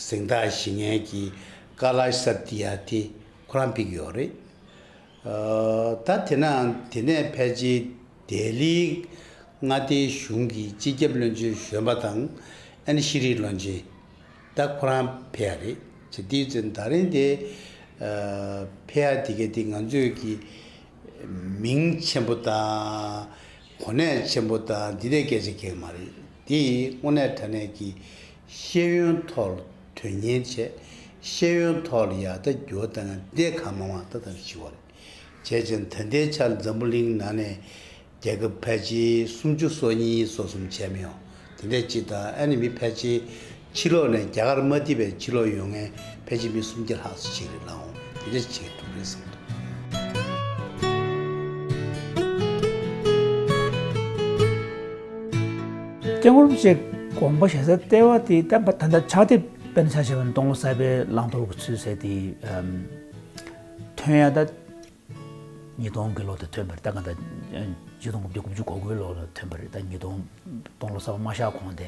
གཟེངས་རྟགས་ཞུ་མཁན་གྱི་ཀ་ལ་ཤ་ཏི་ཡ་ཏི་ཁོ་རང་ཕེབས་ཀྱི་ཡོད་རེད། ད་དེ་ནའང་དེ་ནས་ཕལ་ཆེར་ལྡི་ལིའི་མངའ་སྡེའི་གཞུང་གི་སྤྱི་ཁྱབ་བློན་ཆེན་གཞོན་པ་དང་ཨ་ནི་ཤེས་རིག་བློན་ཆེན་ད་ཁོ་རང་ཕེབས་ཡ་རེད། བྱས་དུས་ཙམ་ད་རིང་དེ་ཕེབས་ཡ་དེ་གས་དེ་ང་ཚོས་ཀྱི་མིང་ཆེན་པོ་དང་གོ་གནས་ཆེན་པོ་དང་འདི་འདྲའི་སྐད་ཆ་གང་ཡང་མ་རེད། འདི་དངོས་གནས་དྲང་གནས་ཀྱི་ཤེས་ཡོན་ཐོག་ལ་དོན་གཉེར་བྱས། ཤེས་ཡོན་ཐོག་ལ་ཡག་ཐག་འགྱུར་བ་བཏང་ན་འདི་གང་མང་མང་ད་ལྟ་ཞུ་བ་རེད། བྱས་ཙང་ད་ལྟའི་ཆར་འཛམ་བུ་གླིང་ནང་ནས་རྒྱལ་ཁབ་ཕལ་ཆེར་སུམ་ཅུ་སོ་གཉིས་སོ་གསུམ་བྱས་མི་ཡོང་། དེ་འདྲ་ཅིག་དང་ཨ་ནི་མི་ཕལ་ཆེར་ཕྱི་ལོགས་ནས་རྒྱ་གར་མ་བསྡད་པའི་ཕྱི་ལོགས་ཡོང་མཁན་ཕལ་ཆེར་མི་སུམ་བརྒྱ་ལྷག་ཙམ་ཅིག་རེད་ལགས་འོང་། དེ་འདྲ་ཅིག་འདུག་རེད་བསམ་འདུག་སྐྱབས་མགོན་རིན་པོ་ཆེ་དགོངས་པ་བཞེས་ས་ལྟེ་བ་དེ་ད་ད་ལྟ་ཕྱག་དེབ་དཔེར་ན་ཆ་བཞག་པ་ན་སྟོང་ལོ་གསར་པའི་བླང་དོར་གྱི་ཚུལ་ཟེར་དེ་ཐོན་ཡ་ད། ཉིས་སྟོང་གི་ལོ་དེ་ཐོན་པ་རེད། ད་ག་ད་ཉིས་སྟོང་དགུ་བརྒྱ་དགུ་བཅུ་གོ་དགུའི་ལོ་ལ་ཐོན་པ་རེད། ད་ཉིས་སྟོང་སྟོང་ལོ་གསར་པ་མ་ཤར་གོང་དེ་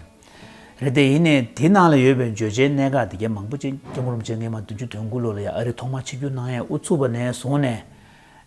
རེད། དེ་ཡིན་ནའི་དེ་ནང་ལ་ཡོད་པའི་བརྗོད་བྱའི་གནད་འགག་དེ་གའི་མང་པོ་ཅིག་སྐྱབས་མགོན་རིན་པོ་ཆེ་སྔས་མ་བདུན་ཅུ་དོན་དགུ་ལོ་ལ་ཡང་ཨ་རི་ཐོག་མར་ཆིབས་བསྒྱུར་གནང་ཡས་དབུ་ཚུགས་པ་ནས་བཟུང་ནས་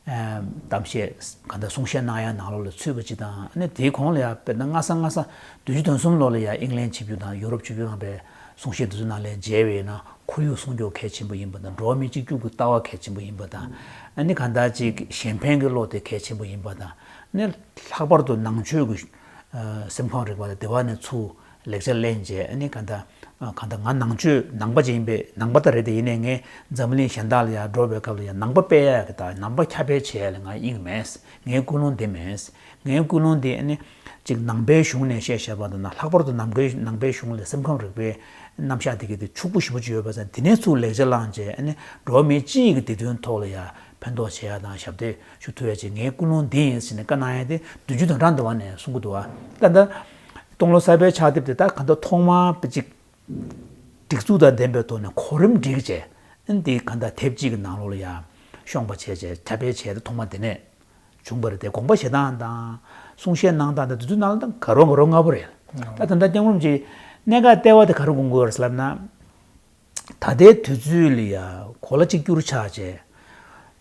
གཏམ་བཤད་ག་ད་གསུང་བཤད་གནང་ཡ་ནང་ལོགས་ལ་ཚུད་པ་ཅིག་དང་། ཨ་ནི་དེའི་གོང་ལ་ཡང་དཔེར་ན་སྔ་ས་སྔ་ས་བདུན་ཅུ་དོན་གསུམ་ལོ་ལ་ཡང་ཨིང་ལན་ཆིབས་བསྒྱུར་དང་ཡུ་རོབ་ཆིབས་བསྒྱུར་གནང་པའི་གསུང་བཤད་དེ་ཚོ་ནང་ལ་མཇལ་བས་ན། ཁོར་ཡུག་སྲུང་སྐྱོབ་གལ་ཆེན་པོ་ཡིན་པ་དང་། འགྲོ་བ་མི་གཅིག་གྱུར་གྱི་ལྟ་བ་གལ་ཆེན་པོ་ཡིན་པ་དང་། ཨ་ནི་གང་ལྟར་ཅིག་གཞན་ཕན་གྱི་བློ་དེ་གལ་ཆེན་པོ་ཡིན་པ་དང་། ཨ་ནི་ལྷག་པར་དུ་ནང་ཆོས་ཀྱི་ཨ་སེམས་ཁམས་རིག་པ་དང་དེ་བ་ནས་ཚུར་ལེགས་ཆ་ལེན་བྱས། ཨ་ནི་གང་ལྟར་ཨ་གང་ལྟར་ང་ནང་ཆོས་ནང་པ་ཅིག་ཡིན་པས། ནང་པ་ད་རེད། དེ་ཡིན་ནའི་ངས་འཛམ་བུ་གླིང་གཞན་དག་ལ་ཡང་འགྲོ་བའི་སྐབས་ལ་ཡང་ནང་པ་སྤེལ་ཡག་གི་དང་ནང་པ་ཁྱབ་སྤེལ་བྱེད་ཡག་ལ་ང་དབྱིངས་མེད། ངའི་ཀུན་སློང་འདི་མེད། ངའི་ཀུན་སློང་འདི་ཨ་ནི་ཅིག་ནང་པའི་གཞུང་ནས་བཤད་བཤད་པ་དང་། ལྷག་པར་དུ་ནང་པའི་ནང་པའི་གཞུང་ལ་སེམས་ཁམས་རིག་པའི་རྣམ་གཞག་དེ་གའི་དེ་ཕྱུག་པོ་ཞེ་པོ་ཅིག་ཡོད་པ་ཙང་། དེ་ནས་ཚུར་ལེགས་ཆ་བླངས་བྱས་ཨ་ནི་འགྲོ་བ་མི་སྤྱི་ཡི་གི་བདེ་དོན་ཐོག་ལ་ཡང་ཕན་ཐོགས་བྱེད་ཡ་དང་ཞབས་འདེགས་ཞུ་ཐུབ་ཡ་ཅིག་ངའི་ཀུན་སློང་འདི་ཡིན་ཟེར་ནས་བཀའ་གནང་ཡ་དེ་བདུན་ཅུ་དོན་གྲངས་འདི་བ་ནས་གསུང་གི་འདུག་བ། ད་ལྟ་སྟོང་ལོ་གསར་པའི་ཕྱག་དེབ་དེ་ད་ག་ད་ཐོག་མར་ཅིག་སྒྲིག་འཛུགས་དང་ལྡན་པའི་ཐོག་ནས་གོ་རིམ་སྒྲིག་བྱས། ཨ་ནི་དེ་ག་ད་དེབ་གཅིག་གི་ནང་ལོགས་ལ་ཡང་ཤོང་པ་བྱས་བྱས་ཁྱབ་སྤེལ་བྱས་ཏེ་ཐོག་མ་དེ་ནས་བྱུང་བ་རེད་དེ། དགོངས་པ་བཞེས་སྟངས་དང་གསུང་བཤད་གནང་སྟངས་དང་དེ་ཚོའི་ནང་ལ་ད་ག་རོ་ག་རོ་ལྔ་པོ་རེད། ད་ད་ལྟ་སྐྱབས་མགོན་རིན་པོ་ཆེ་གནད་འགག་ལྟེ་བ་དེ་ག་རེ་དགོངས་དགོས་རེད་ཟེར་ལབ་ན། ད་ལྟའི་དུས་ཚོད་ལ་ཡ་གོ་ལ་གཅིག་གྱུར་ཆགས་བྱས།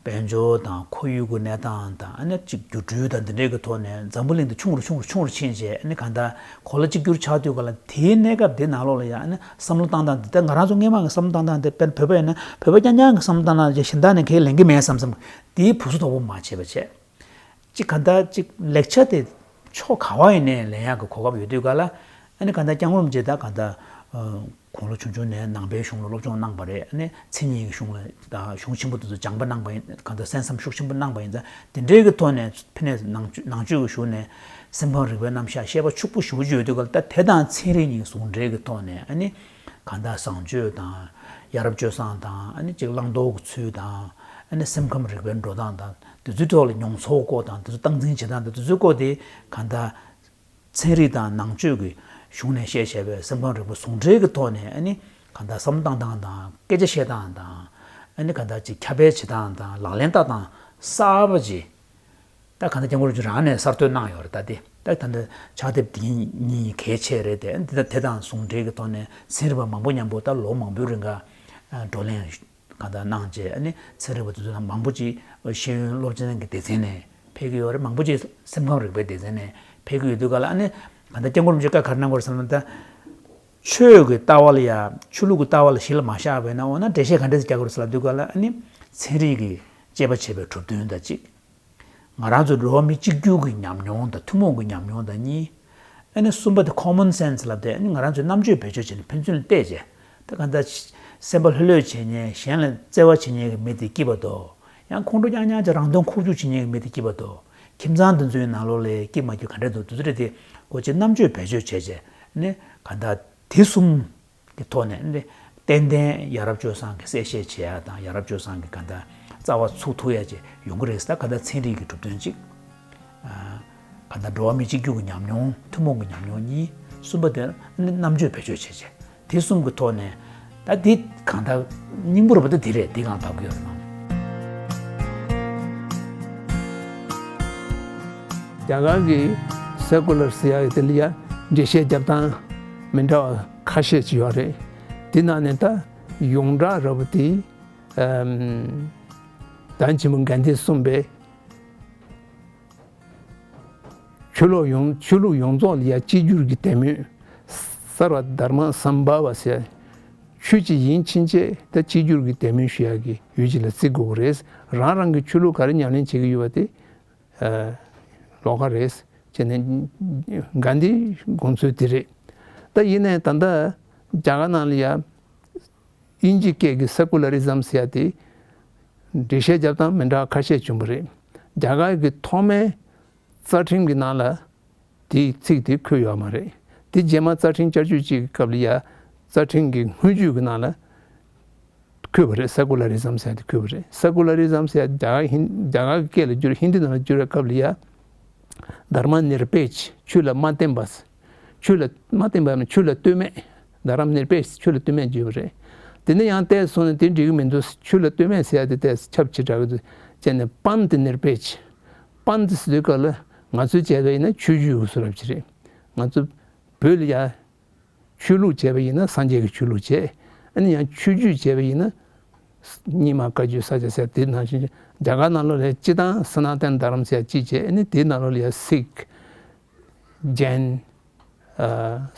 དཔལ་འབྱོར་དང་ཁོར་ཡུག་གི་གནས་སྟངས་དང་། ཨ་ནི་གཅིག་སྒྱུར་འགྲོས་དང་འདི་འདྲའི་གི་ཐོག་ནས་འཛམ་བུ་གླིང་འདི་ཆུང་རུ་ཆུང་རུ་ཆུང་རུ་ཕྱིན་བྱས། ཨ་ནི་གང་ལྟར་གོ་ལ་གཅིག་གྱུར་ཆགས་དུས་ག་ལ་དེའི་གནས་སྐབས་འདི་ནང་ལོགས་ལ་ཡ་ཨ་ནི་བསམ་བློ་བཏང་སྟངས་འདི། ད་ང་རང་ཚོ་སྔས་མ་གི་བསམ་བློ་བཏང་སྟངས་འདི་དཔེར་ན་བོད་པ་ཡིན་ན་བོད་པ་རྐྱང་རྐྱང་གི་བསམ་བློ་བཏང་སྟངས་ཀྱི་གཞན་དག་ནས་གང་ཡང་ལེན་གྱི་མེད་བསམ་བསམ་དེའི་ཕུགས་གསུང་དོག་པོ་མ་བྱས་པ་བྱས། གཅིག་ག་ད་གཅིག་ལེགས་ཆ་དེ་ཕྱོགས་ག་བ་ཡིན་ནའི་ལེན་ཡག་གི་གོ་སྐབས་ཡོད་དུས་ག་ལ། ཨ་ནི་ག་ད་སྐྱབས་མགོན་རིན་པོ་ཆེ་ད་ག་ད་དགུང་ལོ་ཆུང་ཆུང་ནས་ནང་པའི་གཞུང་ལ་སློབ་སྦྱོང་གནང་པ་རེད། ཨ་ནི་མཚན་ཉིད་ཀྱི་གཞུང་ལ་ད་གཞུང་ཆེན་པོ་དེ་ཚོ་སྦྱངས་པ་གནང་པ་ཡིན། ག་ད་གསན་བསམ་ཤུགས་ཆེན་པོ་གནང་པ་ཡིན་ཙང་། དེ་འདྲའི་གི་ཐོག་ནས་ཕ་ནས་ནང་ཆོས་ནང་ཆོས་ཀྱི་གཞུང་ནས་སེམས་ཁམས་རིག་པའི་རྣམ་གཞག་ཤེས་པ་ཕྱུག་པོ་ཞེ་པོ་ཅིག་ཡོད་དུས་ག་ལ། ད་དེ་དང་ཚན་རིག་གཉིས་ཟུང་འབྲེལ་གྱི་ཐོག་ནས་ཨ་ནི་གང་ལྟར་བཟང་སྤྱོད་དང་ཡ་རབས་སྤྱོད་བཟང་དང་། ཨ་ནི་ཅིག་བླང་དོར་གྱི་ཚུལ་དང་། ཨ་ནི་སེམས་ཁམས་རིག་པའི་འགྲོ་སྟངས་དང་། དེ་ཚོའི་ཐོག་ལ་མྱོང་ཚོར་སྐོར་དང་། དེ་ཚོ་སྟངས་འཛིན་བྱེད་སྟངས་དང་། དེ་ཚོའི་སྐོར་དེ་གང་ལྟར་ཚན་རིག་དང་ནང་ཆོས་ཀྱི་ གཞུང་ནས་བཤད་བྱས་པའི་སེམས་ཁམས་རིག་པ་ཟུང་འབྲེལ་གྱི་ཐོག་ནས་ཨ་ནི་གང་ལྟར་བསམ་བློ་བཏང་སྟངས་དང་སྐད་ཆ་བཤད་སྟངས་དང་ཨ་ནི་གང་ལྟར་ཅིག་ཁྱབ་སྤེལ་བྱེད་སྟངས་དང་ལག་ལེན་བསྟར་སྟངས་གསར་པ་ཅིག་ད་གང་ལྟར་སྐྱབས་མགོན་རིན་པོ་ཆེ་རང་ནས་གསར་གཏོད་གནང་ཡོད་རེད། ད་དེ་ད་ད་ལྟ་ཕྱག་དེབ་འདི་གཉིས་གལ་ཆེ་རེད་དེ། འདི་དང་དེ་དང་ཟུང་འབྲེལ་གྱི་ཐོག་ནས་ཚན་རིག་པ་མང་པོ་མཉམ་པོ་ད་ལོ་མང་པོའི་རིང་ག་བགྲོ་གླེང་གང་ལྟར་གནང་བྱས། ཨ་ནི་ཚན་རིག་པ་དེ་ཚོ་ནང་མང་པོ་ཅིག་ཤེས་ཡོན་སློབ་ཚན་གྱི་སྡེ་ཚན་ནས་ཕེབས་ཀྱི་ཡོད་རེད། མང་པོ་ཅིག་སེམས་ཁམས་རིག་པའི་སྡེ་ཚན་ནས་ཕེབས་ཀྱི་ཡོད་དུས་ག་ལ། ཨ་ནི་གང་ལྟར་སྐྱབས་མགོན་རིན་པོ་ཆེས་བཀའ་ག་རེ་གནང་གི་ཡོད་རེད་ཟེར་ན། ད་ཆོས་ཀྱི་ལྟ་བ་ལ་ཡ་ཆོས་ལུགས་ཀྱི་ལྟ་བ་ལ་གཞི་ལ་མ་བཞག་པ་ཡིན་ན། འོ་ན་འགྲེལ་བཤད་ག་འདྲས་རྒྱག་དགོས་རེད་ཟེར་ལབ་དུས་ག་ལ། ཨ་ནི་ཚན་རིག་གི་དཔྱད་པ་བྱེད་པའི་གྲུབ་དོན་དང་གཅིག་ང་རང་ཚོ་འགྲོ་བ་མི་གཅིག་གྱུར་གྱི་ཉམས་མྱོང་དང་ཐུན་མོང་གི་ཉམས་མྱོང་དང་གཉིས། ཨ་ནི་གསུམ་པ་དེ་common sense ལབ་དེ། ཨ་ནི་ང་རང་ཚོའི་རྣམ་དཔྱོད་བེད་སྤྱོད་བྱས་ནས་ཕན་ཚུན་ལ་བལྟས་བྱས། ད་གང་ལྟར་སེམས་པ་ལྷོད་ལྷོད་བྱེད་མཁན། གཞན་ལ་བརྩེ་བ་བྱེད་མཁན་གྱི་མི་དེ་སྐྱིད་པ་འདུག་ཡང་ཁོང་ཁྲོ་རྐྱང་རྐྱང་བྱས་རང་དོན་ཁུག་ཀྱུག་བྱེད་མཁན་གྱི་མི་དེ་སྐྱིད་པ་འདུག་ཁྱིམ་ཚང་དེ་ཚོའི་ནང་ལོགས་ལ་སྐྱིད་མ་སྐྱིད་ག་འདྲས་འདུག་དེ་ཚོ་རེད་དེ། སྒོ་ཕྱེ་རྣམ་དཔྱོད་བེད་སྤྱོད་བྱས་བྱས་ནས་གང་ལྟར་དེ་གསུམ་གྱི་ཐོག་ནས་ནི་ཏན་ཏན་ཡ་རབས་སྤྱོད་བཟང་གི་གསལ་བཤད་བྱེད་ཡ་དང་། ཡ་རབས་སྤྱོད་བཟང་གི་གང་ལྟར་རྩ་བ་ཚུགས་ཐུབ་ཡ་ཅིག་ཡོང་གི་རེད་ཟེར། ད་གང་ལྟར་ཚན་རིག་གི་གྲུབ་དོན་གཅིག་ཨ། གང་ལྟར་འགྲོ་བ་མི་གཅིག་གྱུར་གྱི་ཉམས་མྱོང་། ཐུན་མོང་གི་ཉམས་མྱོང་གཉིས། གསུམ་པ་དེ་ནི་རྣམ་དཔྱོད་བེད་སྤྱོད་བྱེད་བྱེད། དེ་གསུམ་གྱི་ཐོག་ནས་ད་འདི་གང་ལྟར་སྙིང་པོ་རུ་བ་ད་འདི་རེད། འདི་གང་ལབ་ཀྱི་ཡོད་རེད་མ། རྒྱ་གར་གྱི་secular ཟེར་ཡག་གི་དེ་ལ་ཡ་འགྲེལ་བཤད་རྒྱབ་སྟངས་མི་འདྲ་བ་ཁ་ཤས་ཅིག་ཡོད་རེད། དེ་ནང་ནས་ད་ཡོངས་གྲགས་ར་བ་དེ་ཨམ། བདག་ཆེན་པོ་གྷན་དྷིས་གསུངས་པའི་ཆོས་ལུགས་ཡོངས་ཆོས་ལུགས་ཡོངས་རྫོགས་ལ་ཡ་གཅིག་གྱུར་གྱི་དད་མོས། སརྦ་དྷརྨ་སམ་བྷ་ཝ་ཟེར། ཆོས་གཅིག་ཡིན་ཕྱིན་ཆད་ད་གཅིག་གྱུར་གྱི་དད་མོས་ཞུ་ཡག་གི་ཡུལ་ཅིག་ལ་བརྩི་དགོས་ཀྱི་རེད། རང་རང་གི་ཆོས་ལུགས་ག་རེ་ཉམས་ལེན་བྱེད་ཀྱི་ཡོད་པ་དེ་ཨ། ལོགས་ཀ་རེད་ཅེས་ནས་གྷན་དྷིའི་དགོངས་ཚུལ་དེ་རེད། ད་ཡིན་ནའི་ད་ལྟ་རྒྱ་གར་ནང་ལ་ཡ་དབྱིན་ཇི་སྐད་ཀྱི་secularism ཟེར་ཡ་དེ་འགྲེལ་བཤད་རྒྱབ་སྟངས་མི་འདྲ་ཁ་ཤས་བྱུང་བ་རེད། རྒྱ་གར་གྱི་ཐོག་མའི་རྩ་ཁྲིམས་ཀྱི་ནང་ལ་དེའི་ཚིག་དེ་འཁོད་ཡོད་མ་རེད། དེ་རྗེས་མ་རྩ་ཁྲིམས་བསྐྱར་བཅོས་གཅིག་གི་སྐབས་ལ་ཡ་རྩ་ཁྲིམས་ཀྱི་སྔོན་ཇུས་ཀྱི་ནང་ལ་འཁོད་པ་རེད། secularism ཟེར་དེ་འཁོད་པ་རེད། secularism ཟེར་རྒྱ་གར་ཧིན་རྒྱ་གར་གྱི་སྐད་ལ་བསྒྱུར། ཧིན་དི་ནང་ལ་བསྒྱུར་བའི་སྐབས་ལ་ཡ་དྷརྨ་ནིར་པེཁ་ཆོས་ལ་མ་བརྟེན་པ། ཆོས་ལ་མ་བརྟེན་པ་མིན། ཆོས་ལ་ལྟོས་མེད། དྷརྨ་ནིར་པེཁ་ཆོས་ལ་ལྟོས་མེད་བརྗོད་པ་རེད། དེ་ནས་ཡང་ཏོག་ཙམ་སོང་ནས་དེ་འགྲིག་གི་མི་འདུག་ཆོས་ལ་ལྟོས་མེད་ཟེར་ཡ་དེ་ཏོག་ཙམ་ཁྱབ་ཆེ་དྲགས་ཀྱི་འདུག་ཅེས་ནས་པནྟ་ནིར་པེཁ། པནྟ་ཟེར་དུས་སྐབས་ལ་ང་ཚོས་བྱས་པ་ཡིན་ན་ཆོས་བརྒྱུད་ཀྱི་བཟོ་འདྲ་ཅིག་རེད། ང་ཚོ་བོད་ལ་ཡ་ཆོས་ལུགས་བྱས་པ་ཡིན་ན་སངས་རྒྱས་ཀྱི་ཆོས་ལུགས་བྱས། ཨ་ནི་ཡང་ཆོས་བརྒྱུད་བྱས་པ་ཡིན་ན་རྙིང་མ་བཀའ་བརྒྱུད་ས་སྐྱ་ཟེར། དེ་ནང་བཞིན་རྒྱ་གར་ནང་ལོགས་ལ་ཡ་སྤྱིར་བཏང་སྣ་ནཱ་ཏན་དྷརྨ་ཟེར་ཡ་གཅིག་བྱས། ཨ་ནི་དེའི་ནང་ལོགས་ལ་ཡ་སིག་ཇེན། ཨ།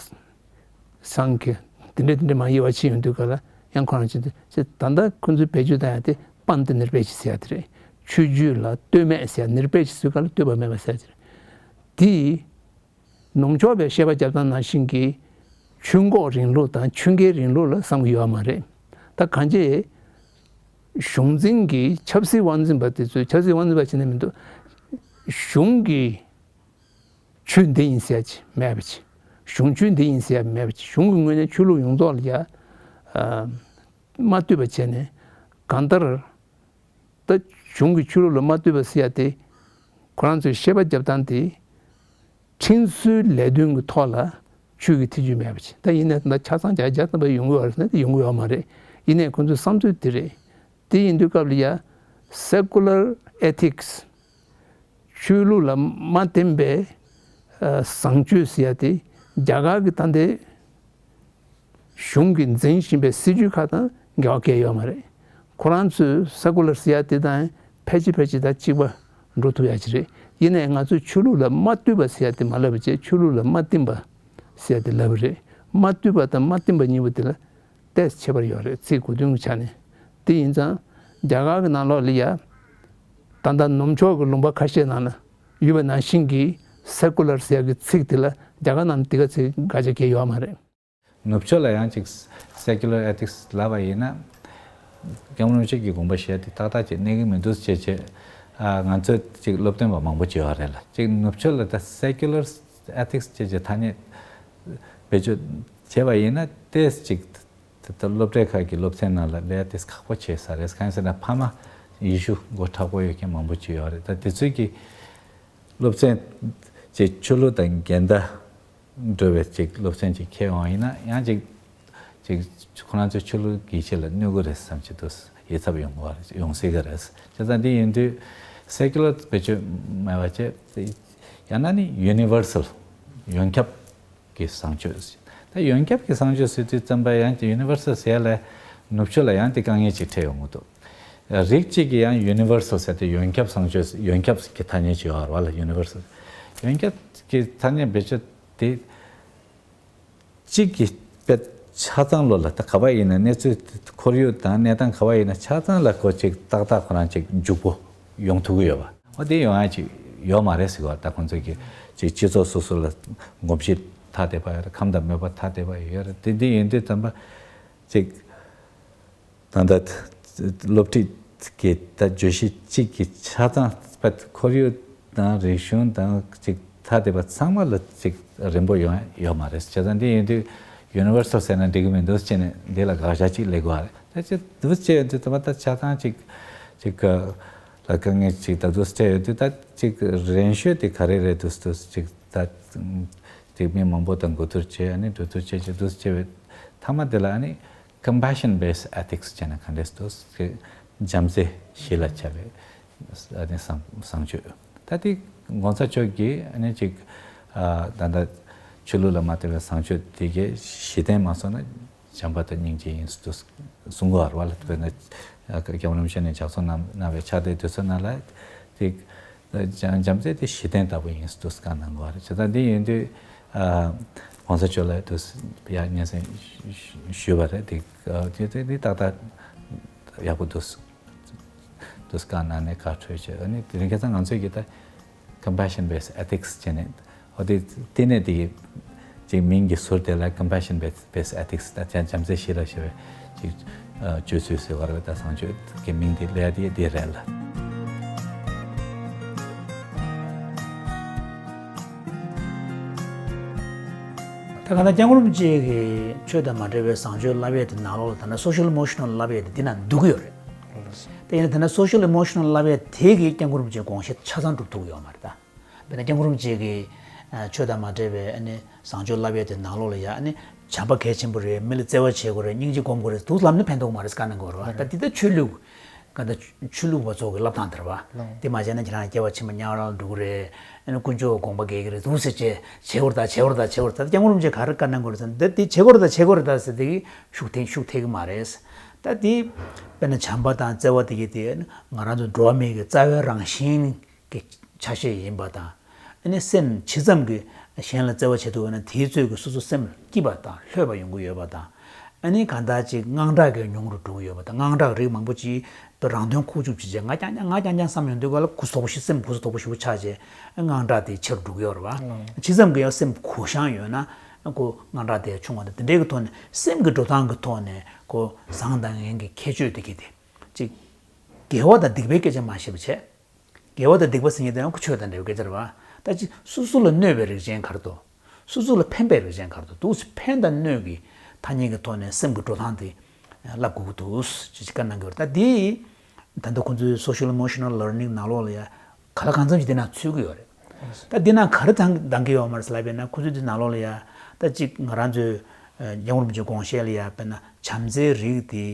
སངས་རྒྱས། དེ་འདྲ་དེ་འདྲ་མ་དབྱེ་བ་ཕྱེ་ཡོང་དུས་ག་ལ་ཡང་ཁོ་རང་ཅི་ཅི་ད་ལྟ་ཁོ་ཚོའི་བེད་སྤྱོད་བཏང་ཡ་དེ་པནྟ་ནིར་པེཁ་ཟེར་ཡ་དེ་རེད། ཆོས་བརྒྱུད་ལ་ལྟོས་མེད་ཟེར་ཡ། ནིར་པེཁ་ཟེར་ག་ལ་ལྟོས་པ་མེད་པ་ཟེར་ཡ་དེ་རེད། དེ་ནུབ་ཕྱོགས་པའི་བཤད་པ་རྒྱབ་སྟངས་ནང་བཞིན་གྱི་ཆོས་འགོག་རིང་ལུགས་དང་ཆོས་འགེལ་རིང་ལུགས་ལ་བསམ་གྱི་ཡོད་མ་རེད། ད་གང་ཅི་གཞུང་འཛིན་གྱི་ཆབ་སྲིད་དབང་འཛིན་པ་དེ་ཚོས། ཆབ་སྲིད་དབང་འཛིན་པ་བྱས་ནས་མི་འདུག་གཞུང་གི་ཆོས་འདི་ཡིན་ཟེར་ཡ་ཅིག་མེད་པ་ཅིག་གཞུང་ཆོས་འདི་ཡིན་ཟེར་ཡ་མེད་པ་ཅིག་གཞུང་གི་ངོས་ནས་ཆོས་ལུགས་ཡོངས་རྫོགས་ལ་ཡ་ཨ་མ་ལྟོས་པ་བྱས་ནས། གང་ལྟར་ད་གཞུང་གི་ཆོས་ལུགས་ལ་མ་ལྟོས་པ་ཟེར་ཡ་དེ་ཁོ་རང་ཚོའི་བཤད་པ་རྒྱབ་སྟངས་དེ་ཁྲིམས་སྲོལ་ལས་དོན་གྱི་ཐོག་ལ་ཆོས་ཀྱི་ཐེ་ཇུས་མེད་པ་ཅིག་ད་ཡིན་ནའི་ད་ཆ་ཚང་བརྒྱ་ཆ་བརྒྱ་ཐམ་པ་ཡོང་གི་ཡོད་རེད་ཟེར་ན་དེ་ཡོང་གི་ཡོད་མ་རེད། ཡིན་ནའི་ཁོ་ཚོའི་བསམ་ཚུལ་དེ་རེད། དེ་ཡིན་དུས་སྐབས་ལ་ཡ་secular ethics ཆོས་ལུགས་ལ་མ་བརྟེན་པའི་ཨ་བཟང་སྤྱོད་ཟེར་ཡ་དེ་རྒྱ་གར་གྱི་ད་ལྟའི་གཞུང་གིས་འཛིན་བཞིན་པའི་སྲིད་བྱུས་ཁག་དང་འགལ་བ་གང་ཡང་ཡོད་མ་རེད། ཁོ་རང་ཚོས་secular ཟེར་ཡ་དེ་དང་ཕལ་ཆེར་ཕལ་ཆེར་ད་གཅིག་པ་འགྲོ་ཐུབ་ཡ་ཅིག་རེད། ཡིན་ནའི་ང་ཚོས་ཆོས་ལུགས་ལ་མ་ལྟོས་པ་ཟེར་ཡ་དེ་མ་ལབ་པ་བྱས། ཆོས་ལུགས་ལ་མ་བརྟེན་པ་ཟེར་ཡ་དེ་ལབ་པ་རེད། མ་ལྟོས་པ་དང་མ་བརྟེན་པ་གཉིས་པོ་དེ་ལ་ཏོག་ཙམ་ཁྱད་པར་ཡོད་རེད། ཚིག་གོ་དོན་གྱི་ཆ་ནས། དེ་ཡིན་ཙང་རྒྱ་གར་གྱི་ནང་ལོགས་ལ་ཡ་ད་ལྟ་ནུབ་ཕྱོགས་ཀྱི་ལུང་པ་ཁ་ཤས་ནང་ལ་ཡོད་པ་ནང་བཞིན་གྱི་secular ཟེར་ཡ་གི་ཚིག་དེ་ལ་རྒྱ་གར་ནང་དེ་ག་ཚིག་འགའ་ཅིག་གང་ཡང་ཡོད་མ་རེད། ནུབ་ཕྱོགས་ལ་ཡང་ཅིག་secular ethics ལབ་པ་ཡིན་ན། སྐྱབས་མགོན་རིན་པོ་ཆེ་གི་དགོངས་པ་བཞེས་ཏེ་ཏག་ཏག་ཅིག་གནས་ཀྱི་མི་འདུག་ཅེས་བྱས། ཨ་ང་ཚོས་ཅིག་སློབ་སྟོན་པ་མང་པོ་བྱེད་པ་རེད་ལ། ཅིག་ནུབ་ཕྱོགས་ལ་ད་secular ethics ཅེས་བྱས་ཐ་སྙད་བེད་སྤྱོད་བྱས་པ་ཡིན་ན། ཏོག་ཙམ་ཅིག་ད་ལྟ་སློབ་གྲྭའི་ཁག་གི་སློབ་ཚན་ནང་ལ་ལས་ཏོག་ཙམ་ཁག་པོ་བྱེད་ས་རེད། གང་ཡིན་ཟེར་ན་ཕ་མ་ཡེ་ཤུ་མགོ་མཁྲེགས་པོ་ཡོད་མཁན་མང་པོ་ཅིག་ཡོད་རེད། ད་དེ་ཚོས་ཀྱི་སློབ་ཚན་ཅིག་ཆོས་ལུགས་དང་འགལ་ཟླ་ འགྲོ་བའི་ཅིག་སློབ་ཚན་ཅིག་འཁྱེར་འོང་ཡིན་ན་ཡང་ཅིག་ཅིག་ཁོ་རང་ཚོའི་ཆོས་ལུགས་ཀྱི་ཆེད་ལ་གནོད་གི་རེད་བསམ་གྱི་འདུག་ཡིད་ཚབ་ཡོང་གི་རེད། ཡོང་སྲིད་ཀྱི་རེད། བྱས་ཙང་འདི་ཡིན་དུས་སེ་ཀུ་ལར་བེད་སྤྱོད་མེད་པ་བྱས། ཡང་ན་ནི་ཡུ་ནི་ཝར་སལ་ཡོངས་ཁྱབ་ཀྱི་བཟང་སྤྱོད། ད་ཡོངས་ཁྱབ་ཀྱི་བཟང་སྤྱོད་ཟེར་དུས་ཙམ་པ་ཡང་ཀྱི་ཡུ་ནི་ཝར་སལ་ཟེར་ལ་ནུབ་ཕྱོགས་ལ་ཡང་དེ་དཀའ་ངལ་ཅིག་འཕྲད་ཡོང་གི་འདུག་རིགས་གཅིག་གིས་ཡང་ཡུ་ནི་ཝར་སལ་ཟེར་ཏེ་ཡོངས་ཁྱབ་བཟང་སྤྱོད་ཡོངས་ཁྱབ་ཀྱི་ཐ་སྙད་ཅིག་ཡོད་རེད་བ་ལ། ཡུ་ནི་ཝར་སལ་ཡོངས་ཁྱབ་ཀྱི་ཐ་སྙད་བེད་སྤྱོད་དེ་གཅིག་གི་དཔེ་ཆ་ཚང་ལོ་ལ་ད་ག་བ་ཡིན་ན་གནས་ཚུལ་ཁོར་ཡུག་དང་གནས་སྟངས་ག་བ་ཡིན་ན་ཆ་ཚང་ལ་ཁོ་ཅིག་ཏག་ཏག་ཁོ་རང་ཅིག་འཇུག་པོ་ཡོང་ཐུབ་ཀྱི་ཡོད་པ། འོ་དེ་ཡོང་ཡ་ཅིག་ཡོད་མ་རེད་ཟེར་བ། ད་ཁོང་ཚོ་གི་ཅིག་སྤྱི་ཚོགས་སོ་སོ་ལ་གོམས་གཤིས་ཐ་དད་པ་ཡོད་རེད། ཁམས་དང་མོས་པ་ཐ་དད་པ་ཡོད་རེད། དེ་འདི་ཡིན་དུས་ཙམ་པ་ཅིག་ད་ལྟ་སློབ་ཁྲིད་ཀྱི་ད་བརྗོད་གཞི་གཅིག་གི་ཆ་ཚང་པ་ཁོར་ཡུག་དང་རིག་གཞུང་དང་ཅིག་ཐ་དད་པ་ཚང་མ་ལ་ཅིག་རན་པོ་ཡོང་ཡ་ཡོད་མ་རེད། བྱས་ཙང་འདི་ཡིན་དུས་ཡུ་ནི་ཝར་སལ་ཟེར་ན་འགྲིག་གི་མི་འདུག་ཅེས་ནས་འདི་ལ་དགག་བྱ་ཅིག་སླེབས་དགོས་རེད། ད་ཅི་འདུག་ཅེས་ཡོད་དུས་ད་ལྟ་ཆ་ཚང་ཅིག་ཅིག་ལ་དཀའ་ངལ་ཅིག་ད་འདུག་ཅེས་ཡོད་དུས་ད་ཅིག་རན་ཤོས་དེ་ག་རེ་རེད་འདུག་འདུག་ཅིག་ད་ཅིག་མི་མང་པོ་དང་གོ་བསྡུར་བྱས། ཨ་ནི་གྲོས་བསྡུར་བྱས་ཅིག་འདུག་ཅེས་པའི་མཐའ་མ་དེ་ལ་ཨ་ནི། Compassion based ethics ཅེས་ན་ག་འདྲས་འདུག་བྱམས་བརྩེ་གཞི་ལ་བྱ་བའི་ཨ་ནི་བཟང་བཟང་སྤྱོད། ད་དེ་༸གོང་ས་མཆོག་གིས་ཨ་ནི་ཅིག་ཨ་ད་ལྟ་ཆོས་ལུགས་ལ་མ་ལྟོས་པའི་བཟང་སྤྱོད་དེ་གའི་གཞི་རྟེན་མ་སོང་ན་བྱམས་པ་དང་སྙིང་རྗེ་ཡིན་འདུག་གསུང་གི་ཡོད་རེད་བ་ལ། དཔེར་ན་སྐྱབས་མགོན་རིན་པོ་ཆེ་ནས་ལྗགས་རྩོམ་གནང་གནང་བའི་ཕྱག་དེབ་དེ་ཚོ་ནང་ལ་དེ། བྱམས་བྱམས་བརྩེ་དེ་གཞི་རྟེན་ལྟ་བུ་ཡིན་འདུག་བཀའ་གནང་དགོས་རེད། བྱས་ཙང་འདི་ཡིན་དུས་༸གོང་ས་མཆོག་ལ་དུ་ཡ་སྙན་སེང་ཞུས་པ་རེད། དེ་དེ་དེ་དེ་ཏག་ཏག་ཡག་པོ་འདུག་འདུག་བཀའ་གནང་ནས་བཀའ་འཁྲོལ་བྱས། ཨ་ནི་དེ་རིང་ཁ་སང་ང་ཚོས་ཀྱི་ད་Compassion Based Ethics ཅེས་ནས། ཨོ་དེ་དེ་ནས་དེ་ཅིག་མིང་གི་ཟུར་དེ་ལ་Compassion Based Ethics ད་བྱམས་བརྩེ་གཞི་ལ་བྱ་བའི་ཅིག་སྤྱོད་ཚུལ་ཟེར་བ་རེད། ད་བཟང་སྤྱོད་ཀྱི་མིང་དེ་ལས་དེ་དེ་རེད་ལ། ད་ག་ད་སྐྱབས་མགོན་རིན་པོ་ཆེ་གིས་ཆོས་དང་མ་འབྲེལ་བའི་བཟང་སྤྱོད་བསླབ་ཡས་དེ་ནང་ལོགས་ལ་ད་ནི་Social Emotional བསླབ་ཡས་དེ་འདི་ན་འདུག་གི་ཡོད་རེད། དེ་ཡིན་ན་ད་ནི་Social Emotional བསླབ་ཡས་དེ་གིས་སྐྱབས་མགོན་རིན་པོ་ཆེའི་དགོངས་གཞི་ཆ་ཚང་སྒྲུབ་ཐུབ་ཀྱི་ཡོད་མ་རེད་ད། དཔེར་ན་སྐྱབས་མགོན་རིན་པོ་ཆེ་གིས་ཆོས་དང་མ་འབྲེལ་བའི་ཨ་ནི་བཟང་སྤྱོད་བསླབ་ཡས་དེ་ནང་ལོགས་ལ་ཡ་ཨ་ནི་བྱམས་པ་གལ་ཆེན་པོ་རེད། མི་ལ་བརྩེ་བ་བྱེད་དགོས་རེད། སྙིང་རྗེ་སྒོམ་དགོས་རེད། འདུག་ལབ་ན་ཕན་ཐོགས་མ་རེད་བཀའ་གནང་དགོས་རེད་བ། ད་འདི་ལྟ་ཆོས་ལུགས་ག་ད་ཆོས་ལུགས་པ་ཚོ་གི་བསླབ་སྟངས་དེ་རེད་བ། དེ་མ་བྱས་ན་ཁྱེད་རང་སྐྱེ་བ་ཕྱི་མ་དམྱལ་བ་ལ་འགྲོ་གི་རེད། ཨ་ནི་དཀོན་མཆོག་དགོངས་པ་འགལ་གི་རེད། འདུག་ཟེར་བྱས་བྱེད་དགོས་རེད་ད་བྱེད་དགོས་རེད་ད་བྱེད་དགོས་རེད་ད། སྐྱབས་མགོན་རིན་པོ་ཆེ་ག་རེ་བཀའ་གནང་དགོས་རེད་ཟེར་ན་འདི་འདི་བྱེད་དགོས་རེད་ད་བྱེད་དགོས་རེད་ད་ཟེར་དེ་གི་ཤུགས་ཐེག་ཤུགས་ཐེག་གི་མ་རེད། ད་འདི་དཔེར་ན་བྱམས་པ་དང་བརྩེ་བ་དེ་གི་དེ་ང་རང་ཚོ་འགྲོ་བ་མིའི་གི་རྩ་བའི་རང་བཞིན་གྱི་ཆ་ཤས་ཡིན་པ་དང་། ཨ་ནི་སེམས་ཇི་ཙམ་གྱིས་གཞན་ལ་བརྩེ་བ་བྱེད་ཐུབ་པ་ན་དེའི་ཚོད་ཀྱིས་སོ་སོ་སེམས་སྐྱིད་པ་དང་ལྷོད་པ་ཡོང་གི་ཡོད་པ་དང་། ཨ་ནི་གང་ལྟར་ཅིག་དངངས་སྐྲག་གི་ཉུང་རུ་འགྲོ་གི་ཡོད་པ་དང་། དངངས་སྐྲག་རིགས་མང་པོ་ཅིག་ཏུ་རང་དོན་ཁུག་ཀྱུག་ཅིག་བྱས་ང་རྐྱང་རྐྱང་ང་རྐྱང་རྐྱང་བསམ་ཡོང་དུས་ག་ལ་གུ་དོག་པོ་ཞིག་སེམས་གུ་དོག་པོ་ཞེ་པོ་ཆགས་བྱས་དངངས་སྐྲག་དེ་ཆེ་རུ་འགྲོ་གི་ཡོད་རེད་བ། ཇི་ཙམ་གྱིས་ཡང་སེམས་གུ་བཤངས་ཡོད་ན་ཁོ་དངངས་སྐྲག་དེ་ཆུང་བ་དང་དེ་འདྲའི་གི་ཐོག་ནས་སེམས་ཀྱི་འགྲོ་སྟངས་ཀྱི་ཐོག་ནས་ཁོ་བཟང་དང་ངན་གྱི་ཁྱད་ཆོས་དེ་གི་དེ་ཅིག་དགེ་བ་དང་སྡིག་པའི་སྐད་ཆ་མ་བཤད་པ་བྱས། དགེ་བ་དང་སྡིག་པ་ཟེར་མཁན་དེ་ཡང་ཆོས་དང་འབྲེལ་བའི་སྐད་ཆ་རེད་བ། ད་ཅི་སོ་སོ་ལ་གནོད་པའི་རིགས་ཅན་ག་རེ་འདུག་སོ་སོ་ལ་ཕན་པའི་རིགས་ཅན་ག་རེ་འདུག་འདུག་སེ་ཕན་དང་གནོད་ཀྱི་ཐ་སྙད་ཀྱི་ཐོག་ནས་སེམས་ཀྱི་འགྲོ་སྟངས་དེ་བསླབ་དགོས་ཀྱི་འདུག་ཅེས་བཀའ་གནང་གི་ཡོད་རེད། ད་འདི་ད་ལྟ་ཁོང་ཚོའི་Social Emotional Learning ནང་ལོགས་ལ་ཡ་ག་ལ་གང་འཚམ་ཞིག་འདི་ནང་ཚུད་ཀྱི་ཡོད་རེད། ད་འདི་ནང་ག་རེ་འདང་འདང་གི་ཡོད་མ་རེད་ཟེར་ལབ་པ་ཡིན་ན། ཁོང་ཚོའི་འདི་ནང་ལོགས་ལ་ཡ་ད་ཅིག་ང་རང་ཚོའི་སྐྱབས་མགོན་རིན་པོ་ཆེའི་དགོངས་བཞེད་ལ་ཡ་དཔེར་ན་བྱམས་བརྩེའི་རིགས་དེ་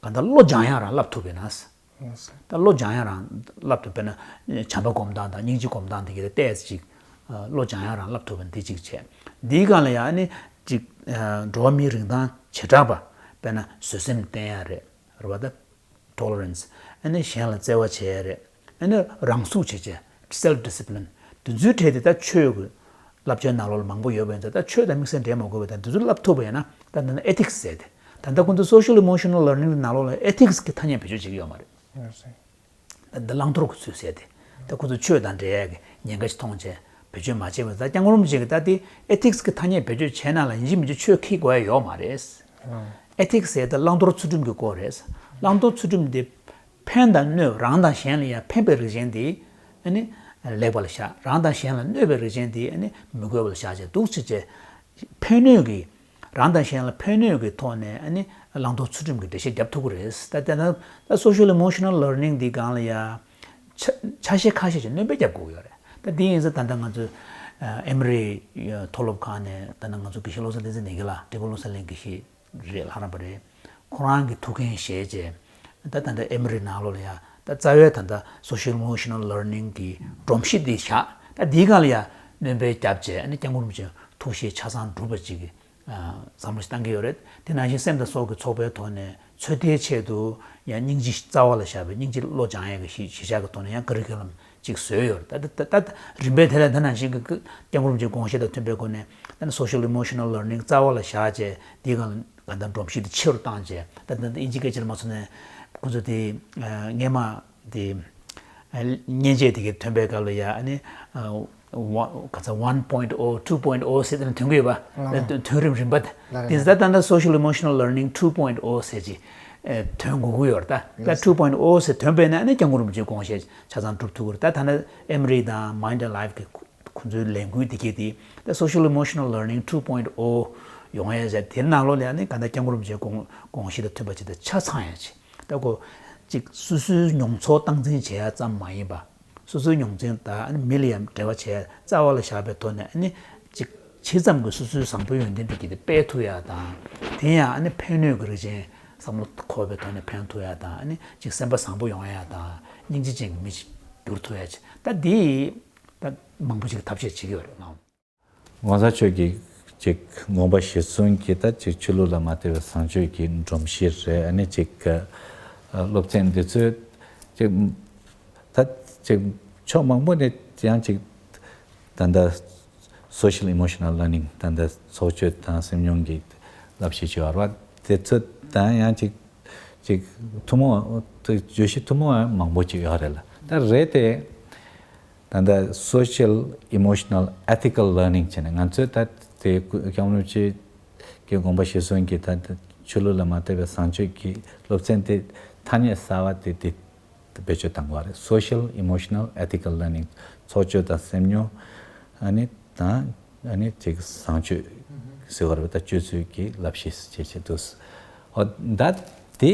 གང་ལྟར་བློ་སྦྱང་ཡག་རང་བསླབ་ཐུབ་པ་ཡིན་ན། ད་བློ་སྦྱང་ཡག་རང་བསླབ་ཐུབ་པ་ཡིན་ན། བྱམས་པ་སྒོམ་སྟངས་དང་སྙིང་རྗེ་སྒོམ་སྟངས་དེ་གི་ཏོག་ཙམ་ཅིག་བློ་སྦྱང་ཡག་རང་བསླབ་ཐུབ་པ་ཡིན་ན་འདི་གཅིག་བྱས། འདིའི་སྒང་ལ་ཡང་ཨ་ནི་ཅིག་འགྲོ་བ་མིའི་རིན་ཐང་བྱེ་བྲག་པ་དཔེར་ན་བཟོད་སེམས་བསྟེན་ཡག་རེད། རེད་བ། ད་Tolerance། ཨ་ནི་གཞན་ལ་བརྩེ་བ་བྱེད་ཡག་རེད། ཨ་ནི་རང་ཟུག་བྱེད་བྱེད། Self discipline། དེ་ཚོའི་གྲས་དེ་ད་ཆོས་ཀྱི་བསླབ་བྱའི་ནང་ལོགས་ལ་མང་པོ་ཡོད་པ་ཡིན་ཙང་། ད་ཆོས་དང་དམིགས་བསལ་འབྲེལ་མ་དགོས་པ་དང་། དེ་ཚོ་བསླབ་ཐུབ་པ་ཡིན་ན། ད་ད་ནི་Ethics ཟེར་ཏེ། ད་ལྟ་ཁོང་ཚོ་Social Emotional Learning ནང་ལོགས་ལ་Ethics གི་ཐ་སྙད་བེད་སྤྱོད་བྱེད་ཀྱི་ཡོད་མ་རེད། ད་འདི་བླང་དོར་གྱི་ཚུལ་ཟེར་ཏེ། ད་ཁོང་ཚོ་ཆོས་དང་འབྲེལ་ཡག་གི་ཉེན་ཁ་ཞིག་མཐོང་བྱས་བེད་སྤྱོད་མ་བྱས་པ། ད་སྐྱབས་མགོན་རིན་པོ་ཆེ་གིས་ད་དེ་Ethics གི་ཐ་སྙད་བེད་སྤྱོད་བྱས་ན་ལ་ཡིན་གཅིག་མིན་གཅིག་ཆོས་ཁེགས་དགོས་ཡ་ཡོད་མ་རེད། Ethics ཟེར་ཏེ་བླང་དོར་ཚུལ་ཁྲིམས་ཀྱི་སྐོར་རེད། བླང་དོར་ཚུལ་ཁྲིམས་དེ་ཕན་དང་གནོད། རང་དང་གཞན་ལ་ཡང་ཕན་པའི་རིགས་ཅན་དེ་ཨ་ནི་ལེགས་པ་ལ་བཞག་རང་དང་གཞན་ལ་གནོད་པའི་རིགས་ཅན་དེ་ཨ་ནི་མི་དགོས་པ་ལ་བཞག་བྱས་འདུག་སེ་བྱས། ཕན་གནོད་ཀྱི། རང་དང་གཞན་ལ་ཕན་གནོད་ཀྱི་ཐོག་ནས་ཨ་ནི་བླང་དོར་ཚུལ་ཁྲིམས་ཀྱི་འགྲེལ་བཤད་རྒྱབ་ཐུབ་ཀྱི་རེད། ད་དེ་ན་ད་Social Emotional Learning འདི་སྒང་ལ་ཡ་ཆ་ཆ་ཤས་ཁ་ཤས་ཀྱི་སྣོན་པ་རྒྱབ་དགོས་ཀྱི་ཡོད་རེད། ད་འདི་ཡིན་ཙང་ད་ལྟ་ང་ཚོས་ ཨེ་མ་རི་མཐོ་སློབ་ཁང་ནས་ད་ནང་ང་ཚོ་དགེ་བཤེས་བློ་བཟང་བསྟན་འཛིན་ནས་གི་ལ་འབྲས་སྤུངས་བློ་གསལ་གླིང་དགེ་བཤེས་རེད་ལྷ་རམས་པ་རེད། ཁོ་རང་གི་ཐུགས་འགན་བཞེས་བྱས་ད་ད་ལྟ་ཨེ་མ་རི་ནང་ལོགས་ལ་ཡ་ད་རྩ་བའི་ད་ལྟ་social emotional learning གི་སྒྲོམ་གཞི་འདི་བཞག་ད་འདིའི་སྒང་ལ་ཡ་སྣོན་པ་བརྒྱབ་བྱས་ཨ་ནི་སྐྱབས་མགོན་རིན་པོ་ཆེ་ཐུགས་བཞེད་ཆ་ཚང་འགྲུབ་པ་ཅིག་གི་བསམ་བློ་ཞིག་བཏང་གི་ཡོད་རེད། དེ་ནང་བཞིན་སེམས་དང་སྲོག་གི་ཚོགས་པའི་ཐོག་ནས་ཚོད་ལྟའི་ཆེད་དུ་ཡང་སྙིང་རྗེ་རྩ་བ་ལ་བཞག་པའི་སྙིང་རྗེ་བློ་སྦྱང་ཡས་ཀྱི་གཞི་གཞི་བཞག་གི་ཐོག་ནས་ཡང་ཀ་རི་ཀུ་ལམ་ཅིག་བཟོས་ཡོད་རེད། ད་ད་ད་ད་རིམ་པས་དེ་ལས་ད་ནང་བཞིན་གྱི་སྐྱབས་མགོན་རིན་པོ་ཆེའི་དགོངས་བཞེད་དང་མཐུན་པའི་སྒོ་ནས་ད་ནི་social emotional learning རྩ་བ་ལ་བཞག་བྱས་འདིའི་སྒང་ལ་གང་ལྟར་སྒྲོམ་གཞི་དེ་ཆེ་རུ་བཏང་བྱས་ད་ད་ད་ཨིན་ཇི་སྐད་ཆ་ལ་མ་སོང་ནས་ཁོ་ཚོ་དེ་སྔས་མ་དེ། མཉེན་ཆས་དེ་གའི་ཐོན་པའི་སྐབས་ལ་ཡ་ཨ་ནི་ག་ཚ་one point oh two point oh ཟེར་དེ་ནི་ཐོན་གི་ཡོད་པ། ཐོན་རིམ་རིམ་པ་དེ་ད་ད་ལྟ་social emotional learning two point oh ཟེར་ཅིག་ཐོན་དགོས་ཀྱི་ཡོད་རེད། ད་ད་two point oh ཟེར་ཐོན་པས་ན་ཨ་ནི་སྐྱབས་མགོན་རིན་པོ་ཆེའི་དགོངས་བཞེད་ཆ་ཚང་འགྲུབ་ཐུབ་ཀྱི་རེད། ད་ད་ནི་ཨེ་མ་རི་དང་Mind and Life གི་ཁོ་ཚོའི་ལས་འགུལ་དེ་གའི་དེ་ད་social emotional learning two point oh ཡོང་ཡ་ཟེར་དེ་ནང་ལོགས་ལ་ཨ་ནི་ག་ད་སྐྱབས་མགོན་རིན་པོ་ཆེའི་དགོངས་དགོངས་གཞི་དང་མཐུན་པ་ཅིག་ད་ཆ་ཚང་ཡ་ཅིག་ད་ཁོ་གཅིག་སོ་སོའི་མྱོང་ཚོར་སྟངས་འཛིན་བྱེད་ཡ་ཙམ་མ་ཡིན་པ། སོ་སོའི་མྱོང་འཛིན་དང་ཨ་ནི་མི་ལ་ཡང་འབྲེལ་བ་བྱེད་ཡ་རྩ་བ་ལ་བཞག་པའི་ཐོག་ནས་ཨ་ནི་གཅིག་ཇི་ཙམ་གྱིས་སོ་སོའི་བཟང་པོའི་ཡོན་ཏན་དེ་གྱིས་དེ་སྤེལ་ཐུབ་ཡ་དང་། དེ་ཡང་ཨ་ནི་ཕན་ནུས་ཀྱི་རིགས་ཅན་བསམ་བློ་འཁོར་བའི་ཐོག་ནས་ཕན་ཐུབ་ཡ་དང་ཨ་ནི་གཅིག་སེམས་པ་བཟང་པོ་ཡོང་ཡ་དང་སྙིང་རྗེ་ཅན་གྱི་མི་ཞིག་འགྱུར་ཐུབ་ཡ་ཅིག་ད་འདི་ད་མང་པོ་ཞིག་ཐབས་ཤེས་བྱེད་ཀྱི་ཡོད་རེད་ལགས། ༸གོང་ས་མཆོག་གི་ཅིག་དགོངས་པ་གཞིར་བཟུང་གིས་ད་ཅིག་ཆོས་ལུགས་ལ་མ་ལྟོས་པའི་བཟང་སྤྱོད་ཀྱི་སྒྲོམ་གཞི་རེད། ཨ་ནི་ཅིག་སློབ་ཚན་འདི་ཚོས་ཅིག་ད་ཅིག་ཕྱོགས་མང་པོ་ནས་ཡང་ཅིག་ད་ལྟ་social emotional learning ད་ལྟ་ཚོགས་སྤྱོད་དང་སེམས་མྱོང་གི་བསླབ་གཞི་ཅིག་ཡོད་རེད་བ། དེ་ཚོ་དང་ཡང་ཅིག་ཅིག་ཐུན་མོང་བརྗོད་གཞི་ཐུན་མོང་མང་པོ་ཅིག་ཡོད་རེད་ལ་ད་རེད་དེ། ད་ལྟ་social emotional ethical learning བྱས་ནས་ང་ཚོས་ད་དེ་སྐྱབས་མགོན་རིན་པོ་ཆེ་གི་དགོངས་པ་གཞིར་བཟུང་གིས་ད་ཆོས་ལུགས་ལ་མ་ལྟོས་པའི་བཟང་སྤྱོད་ཀྱི་སློབ་ཚན་དེ་ཐ་སྙད་གསར་བ་དེ་དེ་བེད་སྤྱོད་བཏང་དགོས་རེད། social emotional ethical learning ཚོགས་སྤྱོད་དང་སེམས་མྱོང་ཨ་ནི་དང་ཨ་ནི་ཅིག་བཟང་སྤྱོད་ཟེར་བ་རེད། ད་སྤྱོད་ཚུལ་གྱི་བསླབ་གཞི་ཅེས་བྱེད་འདུག་ཨོ་ད་དེ།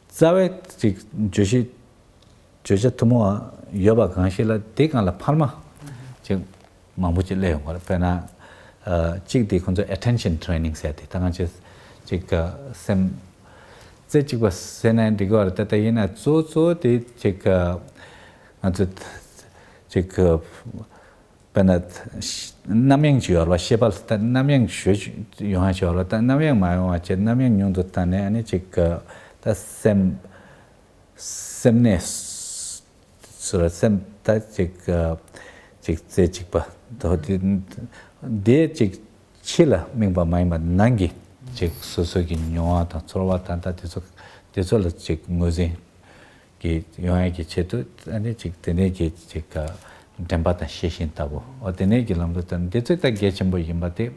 རྩ་བའི་ཅིག་བརྗོད་གཞི་བརྗོད་བྱ་ཐུན་མོང་ཡོད་པ་གང་ཞིག་ལ་དེ་སྒང་ལ་འཕར་མ་ཅིག་མང་པོ་ཅིག་སླེབས་ཡོང་གི་རེད། དཔེར་ན་ཨ་གཅིག་དེ་ཁོང་ཚོ་attention training ཟེར་དེ་ད་གང་ཅི་ཅིག་སེམས་རྩེ་གཅིག་པ་ཟེར་ན་འགྲིག་གི་རེད། ད་ད་ཡིན་ན་གཙོ་གཙོ་དེ་ཅིག་ང་ཚོ་ཅིག་དཔེར་ན་རྣམ་གཡེང་ཅིག་ཡོད་རེད་བ། ཤེས་པ་ལ་ད་རྣམ་གཡེང་ཞེ་ཡོང་ཡ་ཅིག་ཡོད་རེད་བ། ད་རྣམ་གཡེང་མ་ཡོང་བ་བྱས་རྣམ་གཡེང་ཉུང་དུ་བཏང་ནས་ཨ་ནི་ཅིག་ད་སེམས་སེམས་གནས་ཟེར་བ་སེམས་ད་ཅིག་ཅིག་རྩེ་གཅིག་པ་ད་དེ་དེ་ཅིག་ཕྱི་ལ་དམིགས་པ་མ་ཡིན་པ་ནང་གི་ཅིག་སོ་སོ་གི་མྱོང་བ་དང་ཚོར་བ་ད་ད་དེ་ཚོ་དེ་ཚོ་ལ་ཅིག་ངོས་འཛིན། གི་ཡོང་ཡ་གི་ཆེད་དུ་ཨ་ནི་ཅིག་དེ་ནས་ཀྱི་ཅིག་དྲན་པ་དང་ཤེས་བཞིན་ལྟ་བུ་འོ་དེ་ནས་ཀྱི་ལམ་ལུགས་དང་འདི་ཚོ་ད་གལ་ཆེན་པོ་ཡིན་པ་དེ་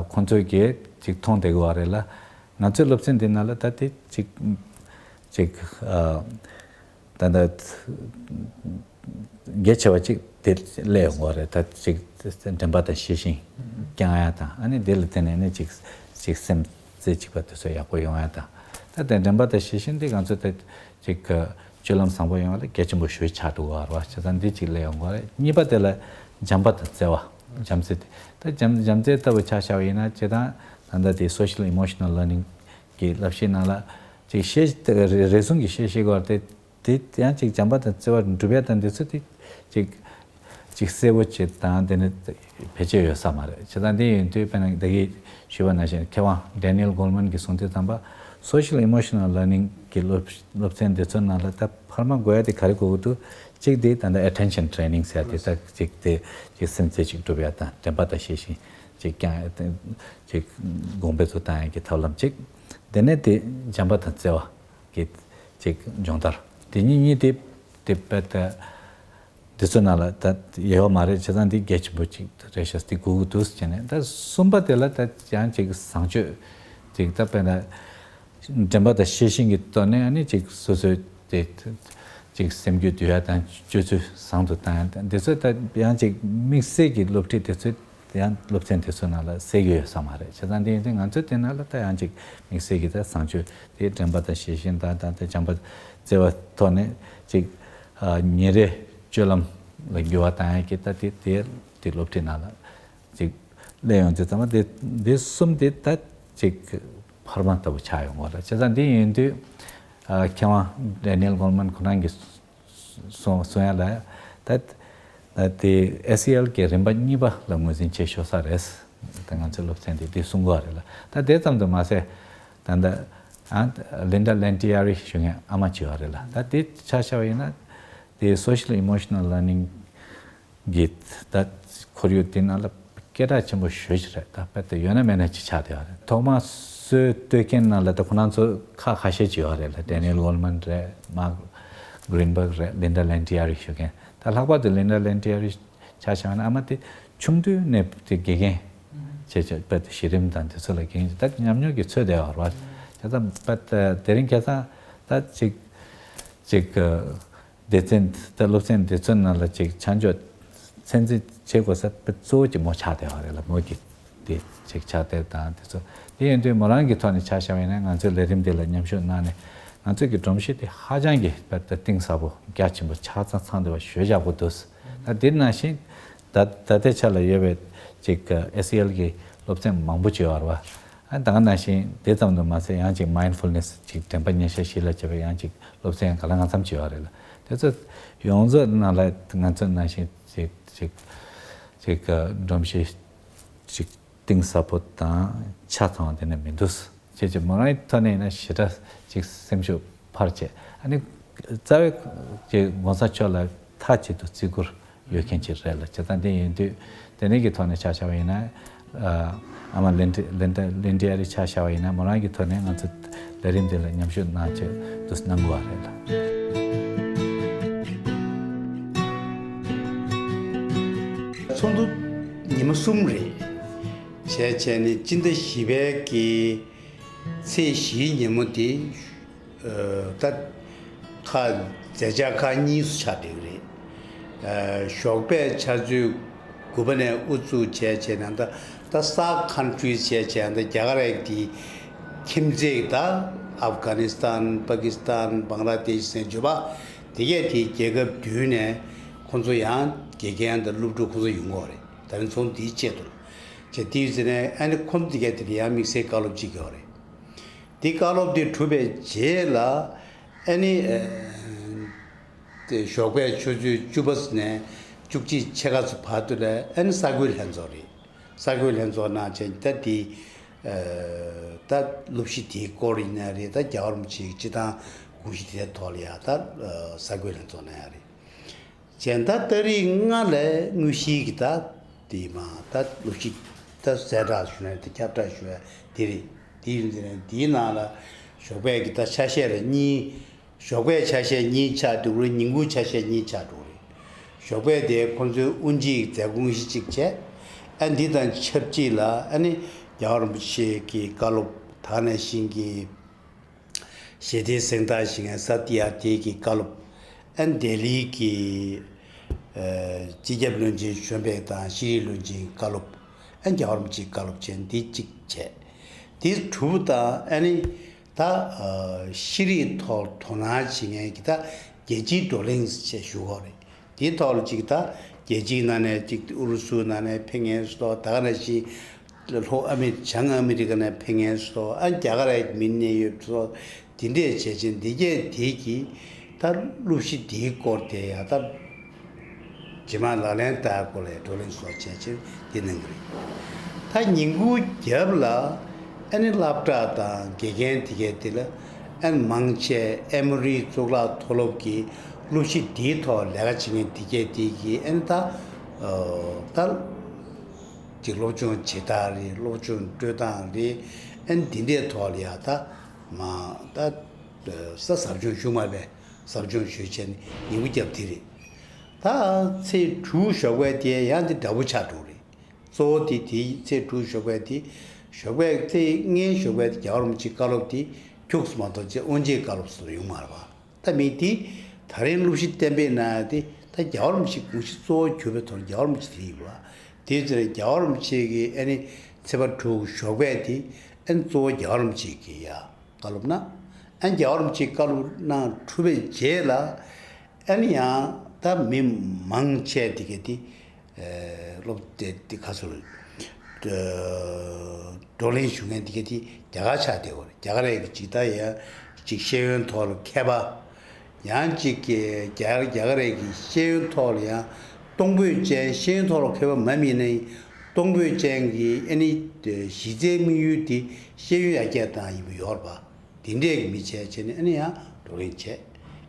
ཁོང་ཚོས་ཀྱི་ཅིག་མཐོང་བསྡད་དགོས་པ་རེད་ལ། ང་ཚོའི་སློབ་ཚན་འདི་ནང་ལ་ད་དེ་ཅིག་ཅིག་ད་ད་གལ་ཆེ་བ་ཅིག་དེ་སླེབས་ཡོང་གི་རེད། ད་ཅིག་དྲན་པ་དང་ཤེས་བཞིན་བསྐྱང་ཡ་དང་ཨ་ནི་དེ་ལ་བརྟེན་ནས་ནི་ཅིག་ཅིག་སེམས་རྩེ་གཅིག་པ་དེ་ཚོ་ཡག་པོ་ཡོང་ཡ་དང་ད་དེ་དྲན་པ་དང་ཤེས་བཞིན་དེ་ང་ཚོ་ད་ཅིག་སྤྱོད་ལམ་བཟང་པོ་ཡོང་བ་ལ་གལ་ཆེན་པོ་ཞུ་ཆགས་འགྲོ་གི་རེད་བ། བྱས་ཙང་འདི་ཅིག་སླེབས་ཡོང་གི་རེད། གཉིས་པ་དེ་ལ་བྱམས་པ་དང་བརྩེ་བ་བྱམས་བརྩེ་དེ་ད་བྱམས་བྱམས་བརྩེ་ལྟ་བུ་ཆ་བཞག་པ་ཡིན་ན་སྤྱིར་བཏང་ད་ལྟ་དེ་social emotional learning གི་བསླབ་གཞིའི་ནང་ལ་ཅིག་ཤེས་རེ་ཟུང་གི་ཤེས་ཤེས་དགོས་རེད་དེ། དེ་ཡང་ཅིག་བྱམས་པ་དང་བརྩེ་བ་འགྲུབ་ཡ་དང་འདི་ཚོ་དེ་ཅིག་ཅིག་གསལ་པོ་བྱེད་དང་དེ་ནི་བེད་སྤྱོད་ཡོད་ས་མ་རེད། བྱས་ཙང་དེ་ཡིན་དུས་དཔེར་ན་ད་གིན་ཞུས་པ་ནང་བཞིན་མཁས་དབང་Daniel Goleman གྱིས་གསུངས་དུས་ཙམ་པ་social emotional learning གི་སློབ་སློབ་ཚན་འདི་ཚོ་ནང་ལ་ད་འཕར་མ་དགོས་ཡ་དེ་ག་རེ་དགོས་ཀྱི་འདུག་གཅིག་དེ་ད་ལྟ་attention training ཟེར་ཡ་དེ་ད་ཅིག་དེ་ཅིག་སེམས་རྩེ་ཅིག་སྒྲུབ་ཡ་དང་དྲན་པ་དང་ཤེས་བཞིན་ཅིག་ཀྱང་ཅིག་དགོངས་པ་ཚོ་བཏང་ཡ་གི་ཐབས་ལམ་གཅིག་དེ་ནས་དེ་བྱམས་པ་དང་བརྩེ་བ། གི་ཅིག་སྦྱོང་བརྡར་དེ་གཉིས་གཉིས་དེ་དེ་དཔེ་དེ་འདི་ཚོ་ནང་ལ་ད་ཡོད་མ་རེད། བྱས་ཙང་འདི་གལ་ཆེན་པོ་ཅིག་རེད་ཤག་འདི་དགོས་ཀྱི་འདུག་ཟེར་ནས། ད་གསུམ་པ་དེ་ལ་ད་ཡང་ཅིག་བཟང་སྤྱོད་ཅིག་ད་དཔེར་ན་དྲན་པ་དང་ཤེས་བཞིན་གྱི་ཐོག་ནས་ཨ་ནི་ཅིག་སོ་སོའི་དེ་ཅིག་སེམས་རྒྱུད་འདུལ་ཡ་དང་སྤྱོད་ཚུལ་བཟང་དུ་བཏང་ཡ་དང་འདི་ཚོ་ད་ཡང་ཅིག་དམིགས་བསལ་གྱི་སློབ་ཁྲིད་དེ་ཚོ། དེ་ཡང་སློབ་ཚན་དེ་ཚོ་ནང་ལ་གསལ་གྱི་ཡོད་ས་མ་རེད། བྱས་ཙང་དེ་ཡིན་ཚེ་ང་ཚོས་དེ་ནང་ལ་ད་ཡང་ཅིག་དམིགས་བསལ་གྱི་ད་བཟང་སྤྱོད་དེ་དྲན་པ་དང་ཤེས་བཞིན་དང་ད་ད་བྱམས་པ་བརྩེ་བ་ཐོག་ནས་ཅིག་ཨ་ཉིན་རེ་སྤྱོད་ལམ་ ལ་འགྱུར་བ་བཏང་ཡ་གི་ད་དེ་དེ་དེ་སློབ་ཁྲིད་ནང་ལ་ཅིག་སླེབས་ཡོང་དུས་ཙམ་པ་དེ་དེ་གསུམ་དེ་ད་ཅིག་འཕར་མ་ལྟ་བུ་ཆགས་ཡོང་གི་རེད། བྱས་ཙང་འདི་ཡིན་དུས་མཁས་དབང་Daniel Goleman ཁོ་རང་གིས་གསུང་གསུང་ཡ་ལ་ད་ད་དེ་ཨེ་སི་ཨེལ་གྱི་རིམ་པ་གཉིས་པ་ལ་ངོས་འཛིན་བྱེད་ཤོག་ས་རེད། ད་ང་ཚོའི་སློབ་ཚན་དེ་དེ་གསུང་གི་ཡོད་རེད་ལ། ད་དེ་ཙམ་དུ་མ་ཟད་ད་ད་ཨ་Linda Lettieri ཞུ་མཁན་ཨ་མ་ཅིག་ཡོད་རེད་ལ། ད་དེ་ཆ་བཞག་པ་ཡིན་ན་དེ་social emotional learning གི་ད་ཁོར་ཡུག་དེ་ནང་ལ་སྐད་གྲགས་ཆེན་པོ་ཞེ་ཅིག་རེད། ད་དཔེ་དེ་ཡོད་ན་མེད་ན་ཅིག་ཆགས་བསྡད་ཡོད་རེད། ཐོག་མར་སྲོལ་གཏོད་མཁན་ནང་ལ་ད་ཁོ་རང་ཚོ་ཁག་ཁ་ཤས་ཅིག་ཡོད་རེད་ལ། Daniel Goleman རེད། Mark Greenberg རེད། Linda Lettieri ཞུ་མཁན། ད་ལྷག་པར་དུ་Linda Lettieri ཆ་བཞག་ན་ཨ་མ་དེ་ཆུང་དུས་ནས་དེ་དགེ་རྒན་བྱས་བྱས་དཔེ་དེ་གཞི་རིམ་དང་དེ་ཚོ་ལ་རྒན་ད་ཉམས་མྱོང་གི་ཚོད་བསྡད་ཡོད་རེད་བ། བྱས་ཙང་དཔེ་དེ་རིང་ཁ་སང་ད་ཅིག་ཅིག་སྡེ་ཚན་ད་སློབ་ཚན་སྡེ་ཚན་ནང་ལ་ཅིག་ཆ་འཇོག་ཚད་འཛིན་བྱེད་དགོས་ས་དཔེ་གཙོ་བོ་ཅིག་མོ་ཆགས་བསྡད་ཡོད་རེད་ལ། མོ་གི་དེ་ཅིག་ཕྱག་དེབ་དང་དེ་ཚོ་དེ་ཡིན་དུས་མོ་རང་གི་ཐོག་ནས་ཆ་བཞག་པ་ཡིན་ན་ང་ཚོའི་ལས་རིམ་འདི་ལ་མཉམ་ཞུགས་གནང་ནས་ང་ཚོའི་གི་སྒྲོམ་གཞི་དེ་ཧ་ཅང་གི་དཔེ་ད་གཏིང་ཟབ་པོ་རྒྱ་ཆེན་པོ་ཆ་ཚང་ཚང་བསྡད་པ་ཞེ་པོ་ཅིག་འདུག་ད་འདི་ནང་བཞིན་ད་ད་ལྟའི་ཆ་ལ་ཡོད་པའི་ཅིག་ཨེ་སི་ཨེལ་གི་སློབ་ཚན་མང་པོ་ཅིག་ཡོད་རེད་བ། ཨ་ད་ག་ནང་བཞིན་དེ་ཙམ་དུ་མ་ཟད་ཡང་ཅིག་mindfulness ཅིག་དྲན་པ་ཉེར་ཞག་བཞི་ལ་བྱས་པའི་ཡང་ཅིག་སློབ་ཚན་ག་ལ་གང་འཚམ་ཅིག་ཡོད་རེད་ལ། དེ་ཚོ་ཡོངས་རྫོགས་ནང་ལ་ང་ཚོ་ནང་བཞིན་ཅིག་ཅིག་ཅིག་སྒྲོམ་གཞི་ཅིག་གཏིང་ཟབ་པོ་དང་ཆ་ཚང་བ་དེ་ནས་མི་འདུག་བྱས་ཙང་མོ་རང་གི་ཐོག་ནས་ཡིན་ན་ཞེ་དྲག་ཅིག་སེམས་ཤུགས་འཕར་བྱས། ཨ་ནི་རྩ་བའི་ཅིག་གོང་ས་མཆོག་ལ་མཐའ་གཅིག་ཏུ་བརྩི་བཀུར་ཡོད་མཁན་ཅིག་རེད་ལ། བྱས་ཙང་དེ་ཡིན་དུས་དེ་ནས་ཀྱི་ཐོག་ནས་ཆ་བཞག་པ་ཡིན་ན་ཨ་མ་ལིན་ཏི་ལིན་ཏི་ལིན་ཏི་ཨ་རི་ཆ་བཞག་པ་ཡིན་ན་མོ་རང་གི་ཐོག་ནས་ང་ཚོ་ལས་རིམ་འདི་ལ་མཉམ་ཞུགས་གནང་ཆེད་དུ་གནང་དགོས་པ་རེད་ལ། ཚོགས་འདུ་ཉི་མ་གསུམ་རེད། བྱས་བྱས་ནས་སྤྱི་ཟླ་བཞི་པའི་གི་ཚེས་བཞིའི་ཉིན་མོ་དེ། ད་ཁག་མཛད་འཆར་ཁག་གཉིས་སུ་ཆགས་བསྡད་ཀྱི་རེད། ཞོགས་པའི་ཆུ་ཚོད་དགུ་པ་ནས་དབུ་འཛུགས་བྱས་བྱས་ནས་ད་ད་SAARC countries བྱས་བྱས་ད་རྒྱ་གར་རིགས་དེ་ཁྱིམ་མཚེས་ད་ཨབ་གྷ་ནི་སི་ཐན་པ་ཀི་སི་ཐན་བང་ལ་དེཤ་ཟེར་འཇོ་པ་དེ་གས་དེ་རྒྱལ་ཁབ་བདུན་ནས་ཁོང་ཚོ་ཡང་དགེ་རྒན་དང་སློབ་ཕྲུག་ཁོང་ཚོ་ཡོང་གི་ཡོད་རེད། ད་རིང་ཚོགས་འདུ་དེའི་ཆེད་དུ་བྱས་དེ་ཡོད་ཟེར་ནས་ཨ་ནི་ཁོང་ཚོ་དེ་གས་དེ་ལ་ཡང་དམིགས་བསལ་བཀའ་སློབ་ཅིག་ཡོད་རེད། འདི་བཀའ་སློབ་འདི་གྲུབ་པའི་རྗེས་ལ་ཨ་ནི་ཨ་དེ་ཞོགས་པའི་ཆུ་ཚོད་བཅུ་པ་ནས་བཅུ་གཅིག་ཕྱེད་ཀ་ཙམ་བར་དུ་ལ་ཨ་ནི་གསར་འགོད་ལྷན་ཚོགས་རེད། གསར་འགོད་ལྷན་ཚོགས་གནང་བྱས་ད་འདི་ཨ་ད་སློབ་གཞི་དེའི་སྐོར་ཡིན་ན་རེད། ད་རྒྱལ་བ་རིན་པོ་ཆེའི་སྤྱི་བཏང་དགོངས་གཞི་དེའི་ཐོག་ལ་ཡ་ད་ཨ་གསར་འགོད་ལྷན་ཚོགས་གནང་ཡ་རེད། གཞན་ད་ཏ་རིག་ལྔ་ལས་དངོས་གཞིའི་གི་ད་དེ་མ་ད་སློབ་ཁྲིད་ད་གསལ་བསྒྲགས་ཞུ་ན་ད་ཁྱབ་བསྒྲགས་ཞུ་ཡ་དེ་རེད། དེ་ཡིན་ཟེར་ན་དེའི་ནང་ལ་ཞོགས་པའི་གི་ད་ཆ་ཤས་ལ་གཉིས། ཞོགས་པའི་ཆ་ཤས་གཉིས་ཆགས་འགྲོ་གི་རེད། ཉིན་གུང་ཆ་ཤས་གཉིས་ཆགས་འགྲོ་གི་རེད། ཞོགས་པའི་དེ་ཁོང་ཚོའི་དབུ་འབྱེད་མཛད་དགོངས་གཞི་གཅིག་བྱས། ཨ་འདི་དང་ཆབས་ཅིག་ལ་ཨ་ནི་རྒྱལ་བ་རིན་པོ་ཆེ་གི་བཀའ་སློབ་ད་ག་ནང་བཞིན་གྱི། ཞི་བདེའི་གཟེངས་རྟགས་ཞིག་ཡང་ས་ཏི་ཡ་དེ་གི་བཀའ་སློབ། ཨན་ལྡི་ལི་གི་ཨ་སྤྱི་ཁྱབ་བློན་ཆེན་གཞོན་པའི་དང་ཤེས་རིག་བློན་ཆེན་བཀའ་སློབ། ཨན་རྒྱལ་བ་རིན་པོ་ཆེའི་བཀའ་སློབ་ཆེན་འདི་གཅིག་བྱས། དེ་གྲུབ་དང་ཨ་ནི་ད་ཨ་ཤེས་རིག་ཐོག་དོ་སྣང་བྱེད་མཁན་གྱི་ད་རྒྱལ་སྤྱིའི་བགྲོ་གླེང་ཞེས་ཞུ་གི་རེད། དེའི་ཐོག་ལ་ཅིག་ད་རྒྱལ་སྤྱིའི་ནང་ནས་ཅིག་ཨུ་རུ་སུའི་ནང་ནས་ཕེབས་མཁན་སོགས་ད་ག་ནང་བཞིན་ལྷོ་ཨ་མི་བྱང་ཨ་མི་རི་ཀ་ནས་ཕེབས་མཁན་སོགས་ཨ་རྒྱ་གར་རའི་མི་གནད་ཡོད་སོགས་དེ་འདྲས་བྱས་ཕྱིན་འདི་གས་དེ་གི་ད་སློབ་གཞི་དེའི་སྐོར་དེ་ཡང་ད་རྗེས་མ་ལག་ལེན་བསྟར་སྐོར་ལ་བགྲོ་གླེང་སོགས་བྱས་ཕྱིན་དེ་གནང་གི་རེད། ད་ཉིན་གུང་རྒྱབ་ལ་ཨ་ནི་སློབ་གྲྭ་དང་དགེ་རྒན་དེ་གས་དེ་ལ་ཨ་ནི་མང་ཆེ་ཨེ་མོ་རི་གཙུག་ལག་མཐོ་སློབ་ཀྱི་སློབ་གཞི་དེའི་ཐོག་ལས་ཀ་བྱེད་མཁན་དེ་གས་དེ་གི་ཨ་ནི་ད་ད་ཅིག་སློབ་སྦྱོང་བྱེད་སྟངས་རེད། སློབ་སྦྱོང་སྤྲོད་སྟངས་རེད། ཨ་ནི་དེ་འདྲའི་ཐོག་ལ་ཡ་ད་མ་ད་ས་ཟབ་སྦྱོང་ཞུ་མ་བས་ཟབ་སྦྱོང་ཞུས་བྱས་ནས་ཉིན་གུང་རྒྱབ་དེ་རེད། ད་ཚེས་དྲུག་ཞོགས་པའི་དེ་ཡང་དེ་འདྲ་པོ་ཆགས་འགྲོ་རེད། གཙོ་བོ་དེ་དེའི་ཚེས་དྲུག་ཞོགས་པའི་དེ་ཞོགས་པའི་ཚེས་ལྔའི་ཞོགས་པའི་དེ་རྒྱལ་བ་རིན་པོ་ཆེའི་བཀའ་སློབ་དེ་ཁྱུགས་སུ་མ་གཏོགས་ཅེས་དབུ་འབྱེད་བཀའ་སློབ་སོགས་ཡོང་མ་རེད་པ། ད་མི་དེ་ད་རིང་སློབ་གཞི་གཏན་འབེབས་གནང་ཡ་དེ་ད་རྒྱལ་བ་རིན་པོ་ཆེའི་དགོངས་གཞི་གཙོ་བོ་གྱུར་པའི་ཐོག་ནས་རྒྱལ་བ་རིན་པོ་ཆེ་དེ་ཡིན་པ། དེའི་ཚེ་རྒྱལ་བ་རིན་པོ་ཆེ་གི་ཨ་ནི་ཚེས་པ་དྲུག་ཞོགས་པའི་དེ་ཨ་ནི་གཙོ་བོ་རྒྱལ་བ་རིན་པོ་ཆེ་གི་ཡ་བཀའ་སློབ་གནང་། ཨ་ནི་རྒྱལ་བ་རིན་པོ་ཆེའི་བཀའ་སློབ་གནང་གྲུབ་པའི་རྗེས་ལ། ཨ་ནི་ཡང་ ད་མི་མང་ཆེ་དེ་ག་དེ་སློབ་དེ་དེ་ག་ཚོད་བགྲོ་གླེང་ཞུ་མཁན་དེ་ག་དེ་རྒྱ་གར་ཆགས་བསྡད་ཡོད་རེད། རྒྱ་གར་ཡ་གི་ཇི་ལྟར་ཡང་ཅིག་ཤེས་ཡོན་ཐོག་ལ་མཁས་པ། ཡང་ཅིག་གི་རྒྱ་རྒྱ་གར་ཡ་གི་ཤེས་ཡོན་ཐོག་ལ་ཡང་གཏོང་ཕོད་ཅན། ཤེས་ཡོན་ཐོག་ལ་མཁས་པ་མ་མིན་ན་ཡང་གཏོང་ཕོད་ཅན་གྱི་ཨ་ནི་གཞི་རྩའི་དམིགས་ཡུལ་དེ་ཤེས་ཡོན་ཡར་རྒྱས་བཏང་ཡིན་པ་ཡོད་རེད་པ། དེ་འདྲས་ཀྱི་མི་བྱས་བྱས་ནས་ཨ་ནི་ཡང་བགྲོ་གླེང་བྱས།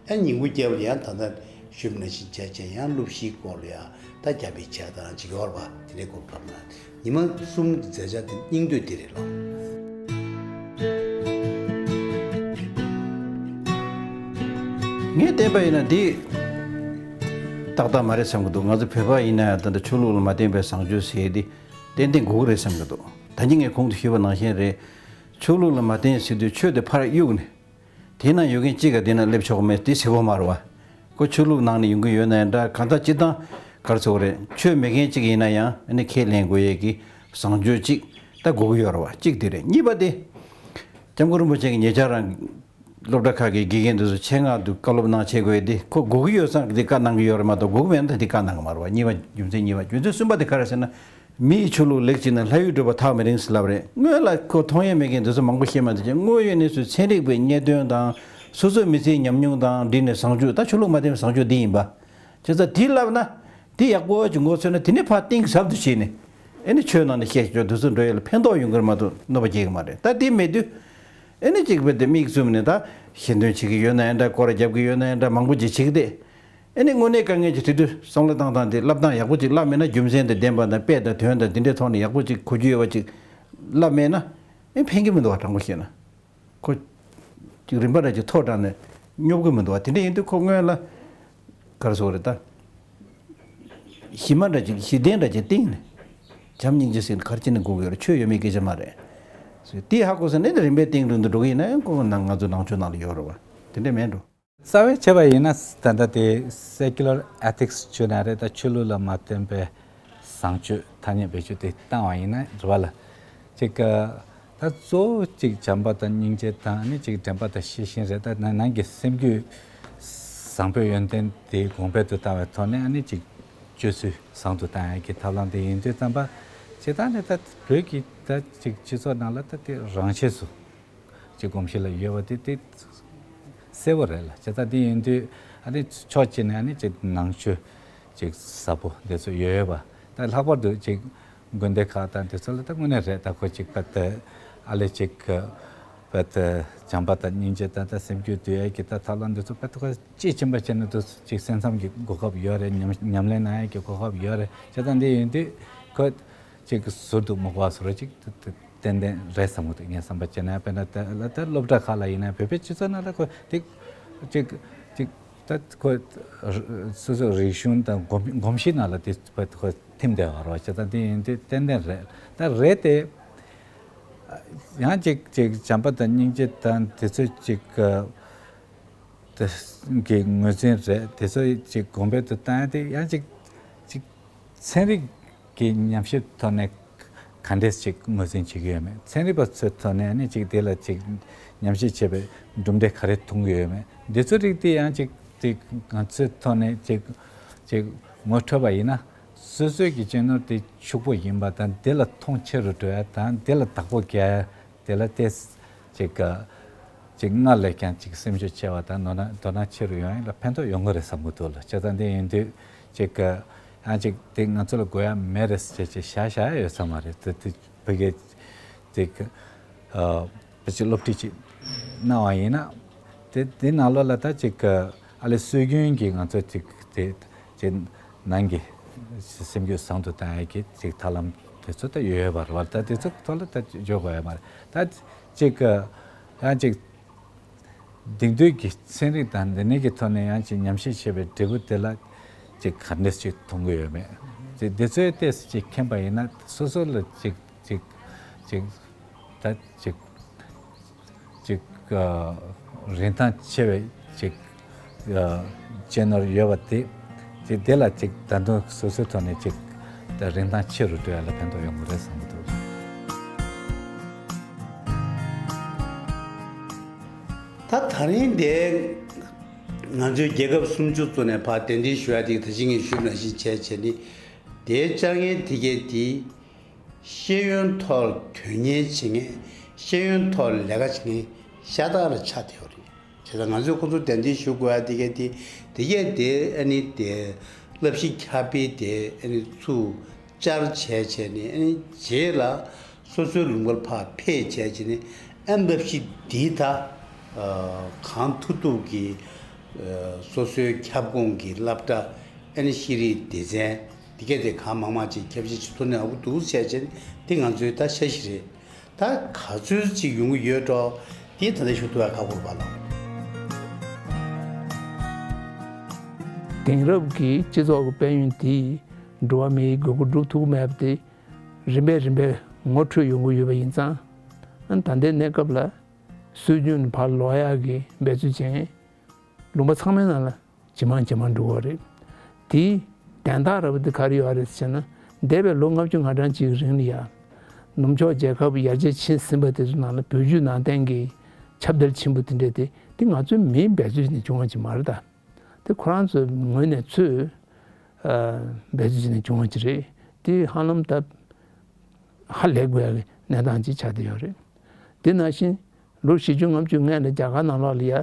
ཨ་ཉིན་གུང་རྒྱབ་ལ་ཡང་ད་ལྟ་ཞུས་པ་ནང་བཞིན་བྱས་བྱས་ཡང་སློབ་གཞིའི་སྐོར་ལ་ཡང་ད་རྒྱ་བོད་བྱས་དང་ཅིག་ཡོད་རེད་པ། དེ་འདྲས་སྐོར་བབས་ན་ཉི་མ་གསུམ་གྱི་མཛད་འཆར་དེ་སྙིང་བསྡུས་དེ་རེད་ལགས། ངས་བལྟས་པ་ཡིན་ན་འདི་ཏག་ཏག་མ་རེད་བསམ་གྱི་འདུག་ང་ཚོ་བོད་པ་ཡིན་ན་ཡང་ད་ལྟ་ཆོས་ལུགས་ལ་མ་བརྟེན་པའི་བཟང་སྤྱོད་ཟེར་ཡས་འདི་ཏན་ཏན་དགོས་ཀྱི་རེད་བསམ་གྱི་འདུག་ད་གིན་ངས་གོང་དུ་ཞུས་པ་ནང་བཞིན་རེད། ཆོས་ལུགས་ལ་མ་བརྟེན་ཟེར་དུས་ཆོས་དེ་ཕར་གཡུགས་ནས། དེའི་ནང་ཡོད་མཁན་གཅིག་ག་དེ་ན་སླེབས་ཆོག་མེད་དེ་གཟིགས་པ་མ་རེད་བ། ཁོ་ཆོས་ལུགས་ནང་ནས་ཡོང་གི་ཡོད་ན་ཡང་འདྲ། གང་ལྟར་སྤྱིར་བཏང་ག་རེ་ཟེར་དགོས་རེད། ཆོས་མེད་མཁན་གཅིག་ཡིན་ན་ཡང་ཨ་ནི་ཁས་ལེན་དགོས་ཡས་ཀྱི་བཟང་སྤྱོད་གཅིག་ད་དགོས་ཀྱི་ཡོད་རེད་བ། གཅིག་དེ་རེད། གཉིས་པ་དེ། སྐྱབས་མགོན་རིན་པོ་ཆེ་གིས་ཉེ་ཆར་རང་སློབ་གྲྭ་ཁག་གི་དགེ་རྒན་དེ་ཚོ་ཆེད་མངགས་དུ་བཀའ་སློབ་གནང་བྱེད་དགོས་དེ་ཁོ་དགོས་ཀྱི་ཡོད་ཙང་དེ་བཀའ་གནང་གི་ཡོད་རེད་མ་གཏོགས་དགོས་ཀྱི་མེད་ན་ད་དེ་བཀའ་གནང་གི་མ་རེད་བ། གཉིས་པ་རྒྱུ་མཚན་གཉིས་པ། རྒྱུ་མཚན་གསུམ་པ་དེ་ག་རེ་ཟེར་ན། མི་ཡི་ཆོས་ལུགས་ལེགས་བྱས་ན་ལྷ་ཡུལ་བགྲོད་པ་ཐག་མི་རིང་ཟེར་ལབ་རེད། སྔོན་ལ་ཁོ་མཐོང་ཡས་མེད་མཁན་དེ་ཚོ་མང་པོ་བཤད་མ་ཐུབ་ཀྱང་དངོས་ཡོད་གནས་ཚུལ་ཚན་རིག་པའི་རྙེད་དོན་དང་སོ་སོའི་མི་ཚེའི་ཉམས་མྱོང་དང་འདྲིས་ནས་བཟང་སྤྱོད་ད་ཆོས་ལུགས་མ་བརྟེན་བཟང་སྤྱོད་འདི་ཡིན་པ། བྱས་ཙང་འདི་ལབ་ན་འདི་ཡག་པོ་ཅིག་མགོ་ཚོས་ན་དེ་ནས་ཕར་གཏིང་ཟབ་ཏུ་ཕྱིན་ནས་ཨེ་ནི་ཆོས་ནང་ནས་བཤད་ཆོག་དེ་ཚོ་འགྲོ་ཡས་ལ་ཕན་ཐོགས་ཡོང་གི་རེད་མ་གཏོགས་གནོད་པ་སྐྱེལ་གི་མ་རེད། ད་འདི་མེད་དུས་ཨེ་ནི་ཅིག་བས་དེ་མིག་བཙུམ་ནས་ད་ཞལ་འདོན་བྱེད་ཀྱི་ཡོད་ན་ཡང་འདྲ། སྐོར་ར་རྒྱབ་ཀྱི་ཡོད་ན་ཡང་འདྲ། མང་པོ་ཅིག་བྱེད་ཀྱི་བསྡད། ཨེ་ནི་དངོས་གནས་དཀའ་ངལ་གྱི་དུས་དུས་བསམ་བློ་བཏང་སྟངས་དེ་བསླབ་སྟངས་ཡག་པོ་ཅིག་བསླབ་མེད་ན་རྒྱུ་མཚན་དང་ལྡན་པ་དང་དཔེ་དང་དོན་དང་དེ་འདྲའི་ཐོག་ནས་ཡག་པོ་ཅིག་གོ་རྒྱུ་ཡོད་པ་ཅིག་བསླབ་མེད་ན་ཨེ་ཕན་གྱི་མི་འདུག་བ། དྲང་པོ་བཤད་ན་ཁོ་ཅིག་རིམ་པ་འདྲ་ཅིག་མཐོ་དྲགས་ནས་སྙོབ་གི་མི་འདུག་བ། དེ་འདྲ་ཡིན་དུས་ཁོ་སྔོན་ལ་ག་རེ་ཟེར་དགོས་རེད་ད། གཞི་མ་འདྲ་ཅིག་གཞི་རྟེན་འདྲ་ཅིག་བཏིང་ནས་བྱམས་སྙིང་རྗེ་ཟེར་ནས་ག་རེ་བྱས་ནས་དགོས་ཀྱི་ཡོད་རེད། ཆོས་ཡོད་མེད་སྐད་ཆ་མ་རེད། དེ་ཧ་གོ་ས་ནས་རིམ་པས་བཏིང་རིང་དུ་འགྲོ་གི་ཡིན་ན་ཡང་ཁོ་ང་ཚོ་ནང་ཆོས་ནང་ལ་ཡོད་རེད་བ། དེ་འདྲ་མེད་འགྲོ། རྩ་བའི་བྱས་པ་ཡིན་ན་ད་ལྟ་དེ་སེ་ཀུ་ལར་ཨེ་ཐིག་སི་བརྗོད་ན་རེད། ད་ཆོས་ལུགས་ལ་མ་བརྟེན་པའི་བཟང་སྤྱོད་ཐ་སྙད་བེད་སྤྱོད་དེ་བཏང་བ་ཡིན་ན་རེད་བ་ལ། ཅིག་ད་གཙོ་བོ་ཅིག་བྱམས་པ་དང་སྙིང་རྗེ་དང་ནི་ཅིག་དྲན་པ་དང་ཤེས་བཞིན་རེད། ད་ནང་ནང་གི་སེམས་རྒྱུད་བཟང་པོའི་ཡོན་ཏན་དེ་གོང་འཕེལ་དུ་བཏང་བའི་ཐོག་ནས་ཨ་ནི་ཅིག་སྤྱོད་ཚུལ་བཟང་དུ་བཏང་ཡག་གི་ཐབས་ལམ་དེ་ཡིན་དུས་ཙམ་པ། སྤྱིར་བཏང་ནས་ད་བོད་ཀྱི་ད་ཅིག་སྤྱི་ཚོགས་ནང་ལ་ད་དེ་རང་ཆས་སུ་ཅིག་གོམས་གཤིས་ལ་ཡོད་པ་དེ་དེ་གསལ་པོ་རེད་ལ། བྱས་ཙང་དེ་ཡིན་དུས་ཨ་ནི་ཕྱོགས་གཅིག་ནས་ཨ་ནི་ཅིག་ནང་ཆོས་ཅིག་ཟབ་པོ་དེ་ཚོ་ཡོད་ཡོད་པ། ད་ལྷག་པར་དུ་ཅིག་དགོན་སྡེ་ཁག་དང་དེ་ཚོ་ལ་ད་དངོས་གནས་རེད། ད་ཁོ་ཅིག་པད་ཨ་ལེ་ཅིག་པད་བྱམས་པ་དང་སྙིང་རྗེ་དང་ད་སེམས་རྒྱུད་འདུལ་ཡས་ཀྱི་ད་ཐབས་ལམ་དེ་ཚོ་པད་ཁོ་དཔྱིས་ཕྱིན་པ་བྱས་ན་དུ་ཅིག་གསན་བསམ་གྱི་གོ་སྐབས་ཡོད་རེད། ཉམས་ཉམས་ལེན་གནང་ཡས་ཀྱི་གོ་སྐབས་ཡོད་རེད། བྱས་ཙང་དེ་ཡིན་དུས་ཁོ་ཅིག་ཟུར་དུ་མ་དགོས་པ་བཟོ་འདྲ་ཅིག་ཏན་ཏན་རེད་བསམ་གྱི་འདུག་ངས་བསམ་པ་བྱས་ན། དཔེར་ན་དེ་ལ་དེ་སློབ་གྲྭ་ཁག་ལ་ཡིན་ན་བོད་པའི་སྤྱི་ཚོགས་ནང་ལ་ཁོ་དེ་ཅིག་ཅིག་ད་ཁོ་སོ་སོའི་རིག་གཞུང་དང་གོམས་གོམས་གཤིས་ནང་ལ་དེ་ཁོ་ཐིམ་བསྡད་པ་རེད་བ། བྱས་ཙང་དེ་ཡིན་དུས་ཏན་ཏན་རེད། ད་རེད་དེ་ཡང་ཅིག་ཅིག་བྱམས་པ་དང་སྙིང་རྗེ་དང་དེ་ཚོ་ཅིག་དེ་གི་ངོས་འཛིན་རེད། དེ་ཚོ་ཅིག་གོང་འཕེལ་དུ་བཏང་ཡ་དེ་ཡང་ཅིག་ཅིག་ཚན་རིག་གི་ཉམས་ཞིབ་ཐོག་ནས་ག་འདྲས་ཅིག་ངོས་འཛིན་བྱེད་ཀྱི་ཡོད་མེད། ཚན་རིག་པ་ཚོའི་ཐོག་ནས་ནི་ཅིག་དེ་ལ་ཅིག་ཉམས་ཞིབ་བྱས་པའི་གྲུབ་འབྲས་ག་རེ་མཐོང་གི་ཡོད་མེད། འདི་ཚོ་རིགས་དེ་ཡང་ཅིག་ཅིག་ང་ཚོའི་ཐོག་ནས་ཅིག་ཅིག་ངོ་འཕྲོད་པ་ཡིན་ན་སོ་སོའི་གི་གཅེས་ནོར་དེ་ཕྱུག་པོ་ཡིན་པ་དང་དེ་ལ་མཐོང་ཆེ་རུ་འགྲོ་ཡ་དང་དེ་ལ་བདག་པོ་རྒྱག་ཡ། དེ་ལ་ཏེས་ཅིག་ག་ཅིག་སྔར་ལས་ཀྱང་ཅིག་སེམས་ཤུགས་ཆེ་བ་དང་དོ་སྣང་དོ་སྣང་ཆེ་རུ་ཡོང་ཡ་ལ་ཕན་ཐོགས་ཡོང་གི་རེད་བསམ་གྱི་འདུག་ལ། བྱས་ཙང་དེ་ཡིན་དུས་ཅིག་ག་ཡང་ཅིག་དེ་ང་ཚོ་ལ་དགོས་ཡ་མེད་རེད་ཟེར་ཅིག་བཞག་བཞག་ཡ་ཡོད་ས་མ་རེད། དེ་དེ་ཕ་གི་ཅིག་ཨ་ཕ་ཅིག་སློབ་ཁྲིད་ཅིག་གནང་བ་ཡིན་ན་དེ་དེ་ནང་ལོགས་ལ་ད་ཅིག་ག་ཨ་ལེ་སྲོལ་རྒྱུན་གྱི་ང་ཚོ་ཅིག་དེ་ཅིག་ནང་གི་སེམས་རྒྱུད་བཟང་དུ་བཏང་ཡ་གི་ཅིག་ཐབས་ལམ་དེ་ཚོ་ད་ཡོད་ཡོད་པ་རེད་བ། ད་དེ་ཚོ་ཐོག་ལ་ད་འཇོག་དགོས་ཡ་མ་རེད། ད་ཅིག་ཡང་ཅིག་དེང་དུས་ཀྱི་ཚན་རིག་དང་འདི་ནས་ཀྱི་ཐོག་ནས་ཡང་ཅིག་ཉམས་ཞིབ་བྱས་པའི་འབྲས་བུ་དེ་ལ་ཅིག་ག་འདྲས་ཅིག་མཐོང་གི་ཡོད་མེད། ཅིག་འདི་ཚོའི་ལྟས་སུ་ཅིག་མཁྱེན་པ་ཡིན་ན་སོ་སོ་ལ་ཅིག་ཅིག་ཅིག་ད་ཅིག་ཅིག་ཨ་རིན་ཐང་ཆེ་བའི་ཅིག་ཨ་གཅེས་ནོར་ཡོད་པ་དེ་ཅིག་དེ་ལ་ཅིག་ད་དུང་སོ་སོའི་ཐོག་ནས་ཅིག་ད་རིན་ཐང་ཆེ་རུ་འགྲོ་ཡ་ལ་ཕན་ཐོགས་ཡོང་གི་རེད་བསམ་གྱི་འདུག་ད་ད་རིང་འདི་ ང་ཚོའི་རྒྱལ་ཁབ་སུམ་ཅུ་ཙམ་ནས་ཕར་གདན་འདྲེན་ཞུ་ཡ་དེ་ད་གིན་ངས་ཞུས་པ་ནང་བཞིན་བྱས་བྱས་ནི། དེའི་བཅར་མཁན་དེ་གས་དེ་ཤེས་ཡོན་ཐོག་དོན་གཉེར་བྱེད་མཁན། ཤེས་ཡོན་ཐོག་ལས་ཀ་བྱེད་མཁན་ཤ་སྟག་ལ་ཆགས་བསྡད་ཡོད་རེད། བྱས་ཙང་ང་ཚོས་ཁོ་ཚོ་གདན་འདྲེན་ཞུ་དགོས་ཡ་དེ་གས་དེ་དེ་གས་དེ་ཨ་ནི་དེ་བསླབ་གཞི་ཁྱབ་སྤེལ་དེ་ཨ་ནི་ཚུར་བཅར་བྱས་བྱས་ནས་ཨ་ནི་རྗེས་ལ་སོ་སོའི་ལུང་པར་ཕར་ཕེབས་བྱས་བྱས་ནས་ཨ་ནི་བསླབ་གཞི་འདི་ད་གང་ཐུབ་ཐུབ་ཀྱིས་སོ་སོའི་ཁྱབ་ཁོངས་ཀྱི་སློབ་གྲྭ་ཨ་ནི་ཤེས་རིག་སྡེ་ཚན་འདི་གས་དེ་གང་མང་མང་ཅིག་ཁྱབ་བསྒྲགས་བྱེད་ཐུབ་ན་ཡག་པོ་འདུག་བྱས་བྱས་ནས་དེ་ང་ཚོའི་ད་འཆར་གཞི་རེད། ད་ག་ཚོད་ཅིག་ཡོང་གི་ཡོད་འགྲོ། དེ་ད་ལྟ་ཞུ་ཐུབ་པ་ཁག་པོ་རེད་པ་ལགས། དེང་རབས་ཀྱི་སྤྱི་ཚོགས་ཀྱི་དཔལ་ཡོན་དེས་འགྲོ་བ་མིའི་དགོས་མཁོ་སྒྲུབ་ཐུབ་ཀྱི་མེད་པ་དེ་རིམ་པས་རིམ་པས་ངོ་འཕྲོད་ཡོང་གི་ཡོད་པ་ཡིན་ཙང་། ཨ་ནི་ད་ལྟའི་གནས་སྐབས་ལ་སྲོལ་རྒྱུན་ནས་ཕར་ལོག་ཡག་གི་འབད་རྩོལ་བྱེད་མཁན་ལུང་པ་ཚང་མའི་ནང་ལ་ཇེ་མང་ཇེ་མང་འགྲོ་གི་རེད། དེའི་དན་རྟགས་ར་བ་དེ་ག་རེ་ཡོད་རེད་ཟེར་ན། འདས་པའི་ལོ་ལྔ་བཅུ་ང་གྲངས་ཅིག་གི་རིང་ལ་ཡ། ནུབ་ཕྱོགས་རྒྱལ་ཁབ་ཡར་རྒྱས་ཕྱིན་ཟིན་པ་དེ་ཚོ་ནང་ལ་བོད་བརྒྱུད་ནང་བསྟན་གྱི་ཁྱབ་གདལ་ཆེན་པོ་དེ་འདྲས་དེ་དེ་ང་ཚོའི་མིའི་འབད་རྩོལ་ནས་བྱུང་བ་ཅིག་མ་རེད་ད། དེ་ཁོ་རང་ཚོའི་ངོས་ནས་ཚུར་འབད་རྩོལ་བྱས་ནས་བྱུང་བ་ཅིག་རེད། དེ་ཧ་ལམ་ད་ཧ་ལས་དགོས་ཡག་གི་གནས་སྟངས་ཅིག་ཆགས་བསྡད་ཡོད་རེད། དེ་ནང་བཞིན་ལོ་བཞི་བཅུ་ལྔ་བཅུ་སྔོན་ལ་རྒྱ་གར་ནང་ལོགས་ལ་ཡ་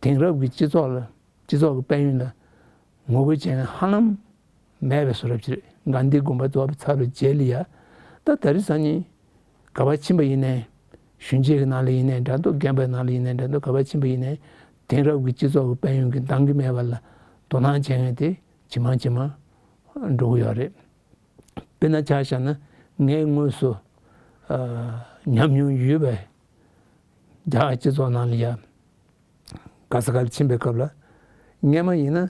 དེང་རབས་ཀྱི་སྤྱི་ཚོགས་ལ་སྤྱི་ཚོགས་ཀྱི་དཔལ་ཡོན་ལ་ངོ་རྒོལ་བྱས་མཁན་ཧ་ལམ་མེད་པའི་བཟོ་འདྲ་ཅིག་རེད། གྷན་དྷི་དགོངས་པ་རྫོགས་པའི་ཚར་བའི་རྗེས་ལ་ཡ། ད་ད་རེས་སང་ཉིན་ག་པར་ཕྱིན་པ་ཡིན་ནའི། གཞོན་སྐྱེས་ཀྱི་ནང་ལ་ཡིན་ནའི་འདྲ་འདུག་རྒན་པའི་ནང་ལ་ཡིན་ནའི་འདྲ་འདུག་ག་པར་ཕྱིན་པ་ཡིན་ནའི་དེང་རབས་ཀྱི་སྤྱི་ཚོགས་ཀྱི་དཔལ་ཡོན་གྱིས་འདང་གི་མེད་པ་ལ་དོ་སྣང་བྱེད་མཁན་དེ་ཇེ་མང་ཇེ་མང་འགྲོ་གི་ཡོད་རེད། དཔེར་ན་ཆ་བཞག་ན་ངས་དངོས་སུ་ཨ་ཉམས་མྱོང་ཡོད་པའི་རྒྱ་གར་སྤྱི་ཚོགས་ནང་ལ་ཡ་ག་ས་ག་ལ་ཕྱིན་པའི་སྐབས་ལ། སྔོན་མ་ཡིན་ན་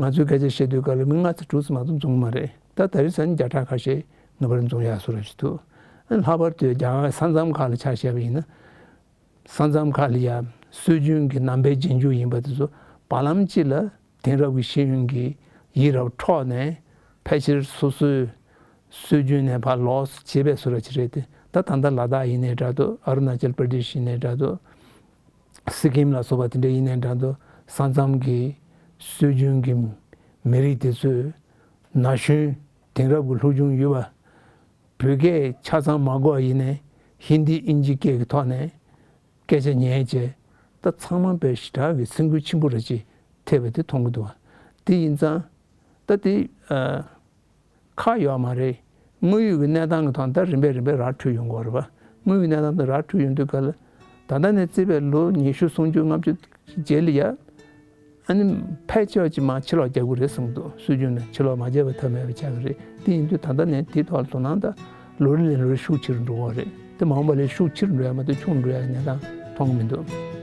ང་ཚོའི་སྐད་ཆ་བཤད་དུས་སྐབས་ལ་མི་ལྔ་ཙམ་དྲུག་ཙམ་མ་གཏོགས་འཛོམས་མ་རེད། ད་ད་རེས་སང་ཉིན་བརྒྱ་ཕྲག་ཁ་ཤས་ངེས་པར་འཛོམས་ཡག་བཟོ་འདྲ་ཞིག་འདུག་ཨ་ནི་ལྷག་པར་དུ་རྒྱ་གར་ས་མཚམས་ཁག་ལ་ཆ་བཞག་པ་ཡིན་ན། ས་མཚམས་ཁག་ལ་ཡ་སྲོལ་རྒྱུན་གྱི་ནང་པའི་རྗེས་འཇུག་ཡིན་པ་དེ་ཚོ་བར་ལམ་གཅིག་ལ་དེང་རབས་ཀྱི་ཤེས་ཡོན་གྱི་ཡིད་རབས་འཕྲོག་ནས་ཕལ་ཆེར་སོ་སོའི་སྲོལ་རྒྱུན་ནས་ཕར་ལོགས་སུ་བྱེད་པའི་བཟོ་འདྲ་ཅིག་རེད་དེ། ད་ད་ལྟ་ལ་དྭགས་ཡིན་ནའི་འདྲ་འདུག་ཨ་རུ་ན་ཅལ་པར་དེ་ཤི་ཡིན་ནའི་འདྲ་འདུག་སི་ཀིམ་ལ་སོགས་པ་དེ་འདྲ་ཡིན་ནའི་འདྲ་འདུག་ས་མཚམས་ཀྱི་སྲོལ་རྒྱུན་གྱི་མི་རིགས་དེ་ཚོས་ན་གཞོན་དེང་རབས་ཀྱི་སློབ་སྦྱོང་ཡོད་པ། བོད་སྐད་ཆ་ཚང་མ་གོ་བ་ཡིན་ནའི་ཧིན་དི་ཨིན་ཇི་སྐད་ཀྱི་ཐོག་ནས་སྐད་ཆ་ཉན་བྱས། ད་ཚང་མ་དཔེ་ཞེ་དྲག་གི་སེམས་འགུལ་ཆེན་པོ་རེ་ཅིག་ཐེབས་པ་དེ་མཐོང་གི་འདུག་བ། དེ་ཡིན་ཙང་ད་དེ་ཨ། ཁག་ཡོད་མ་རེད། དངོས་ཡོད་ཀྱི་གནས་སྟངས་ཀྱི་ཐོག་ད་རིམ་པས་རིམ་པས་ར་འཕྲོད་ཡོང་གི་ཡོད་རེད་པ། དངོས་ཡོད་གནས་སྟངས་དེ་ར་འཕྲོད་ཡོང་དུས་ག་ལ། ད་ལྟ་ནས་བརྩིས་པའི་ལོ་ཉི་ཤུ་སུམ་ཅུ་ལྔ་བཅུ་རྗེས་ལ་ཡ། ཨ་ནི་ཕལ་ཆེ་བ་ཅིག་མར་ཕྱིར་ལོག་རྒྱག་གི་རེད་བསམ་གྱི་འདུག་སྲོལ་རྒྱུན་ནས་ཕྱིར་ལོག་མ་རྒྱག་པའི་ཐབས་མེད་པ་ཆགས་ཀྱི་རེད། དེ་ཡིན་དུས་ད་ལྟ་ནས་དེའི་ཐོག་ལ་དོ་སྣང་ད་ལོ་རེ་ནས་ལོ་རེ་ཤུགས་ཆེ་རུ་འགྲོ་གི་རེད། དེ་མ་འོངས་པ་ལ་ཤུགས་ཆེ་རུ་འགྲོ་ཡ་མ་གཏོགས་ཆུང་རུ་འགྲོ་ཡ་གི་གནས་སྟངས་མཐོང་གི་མི་འདུག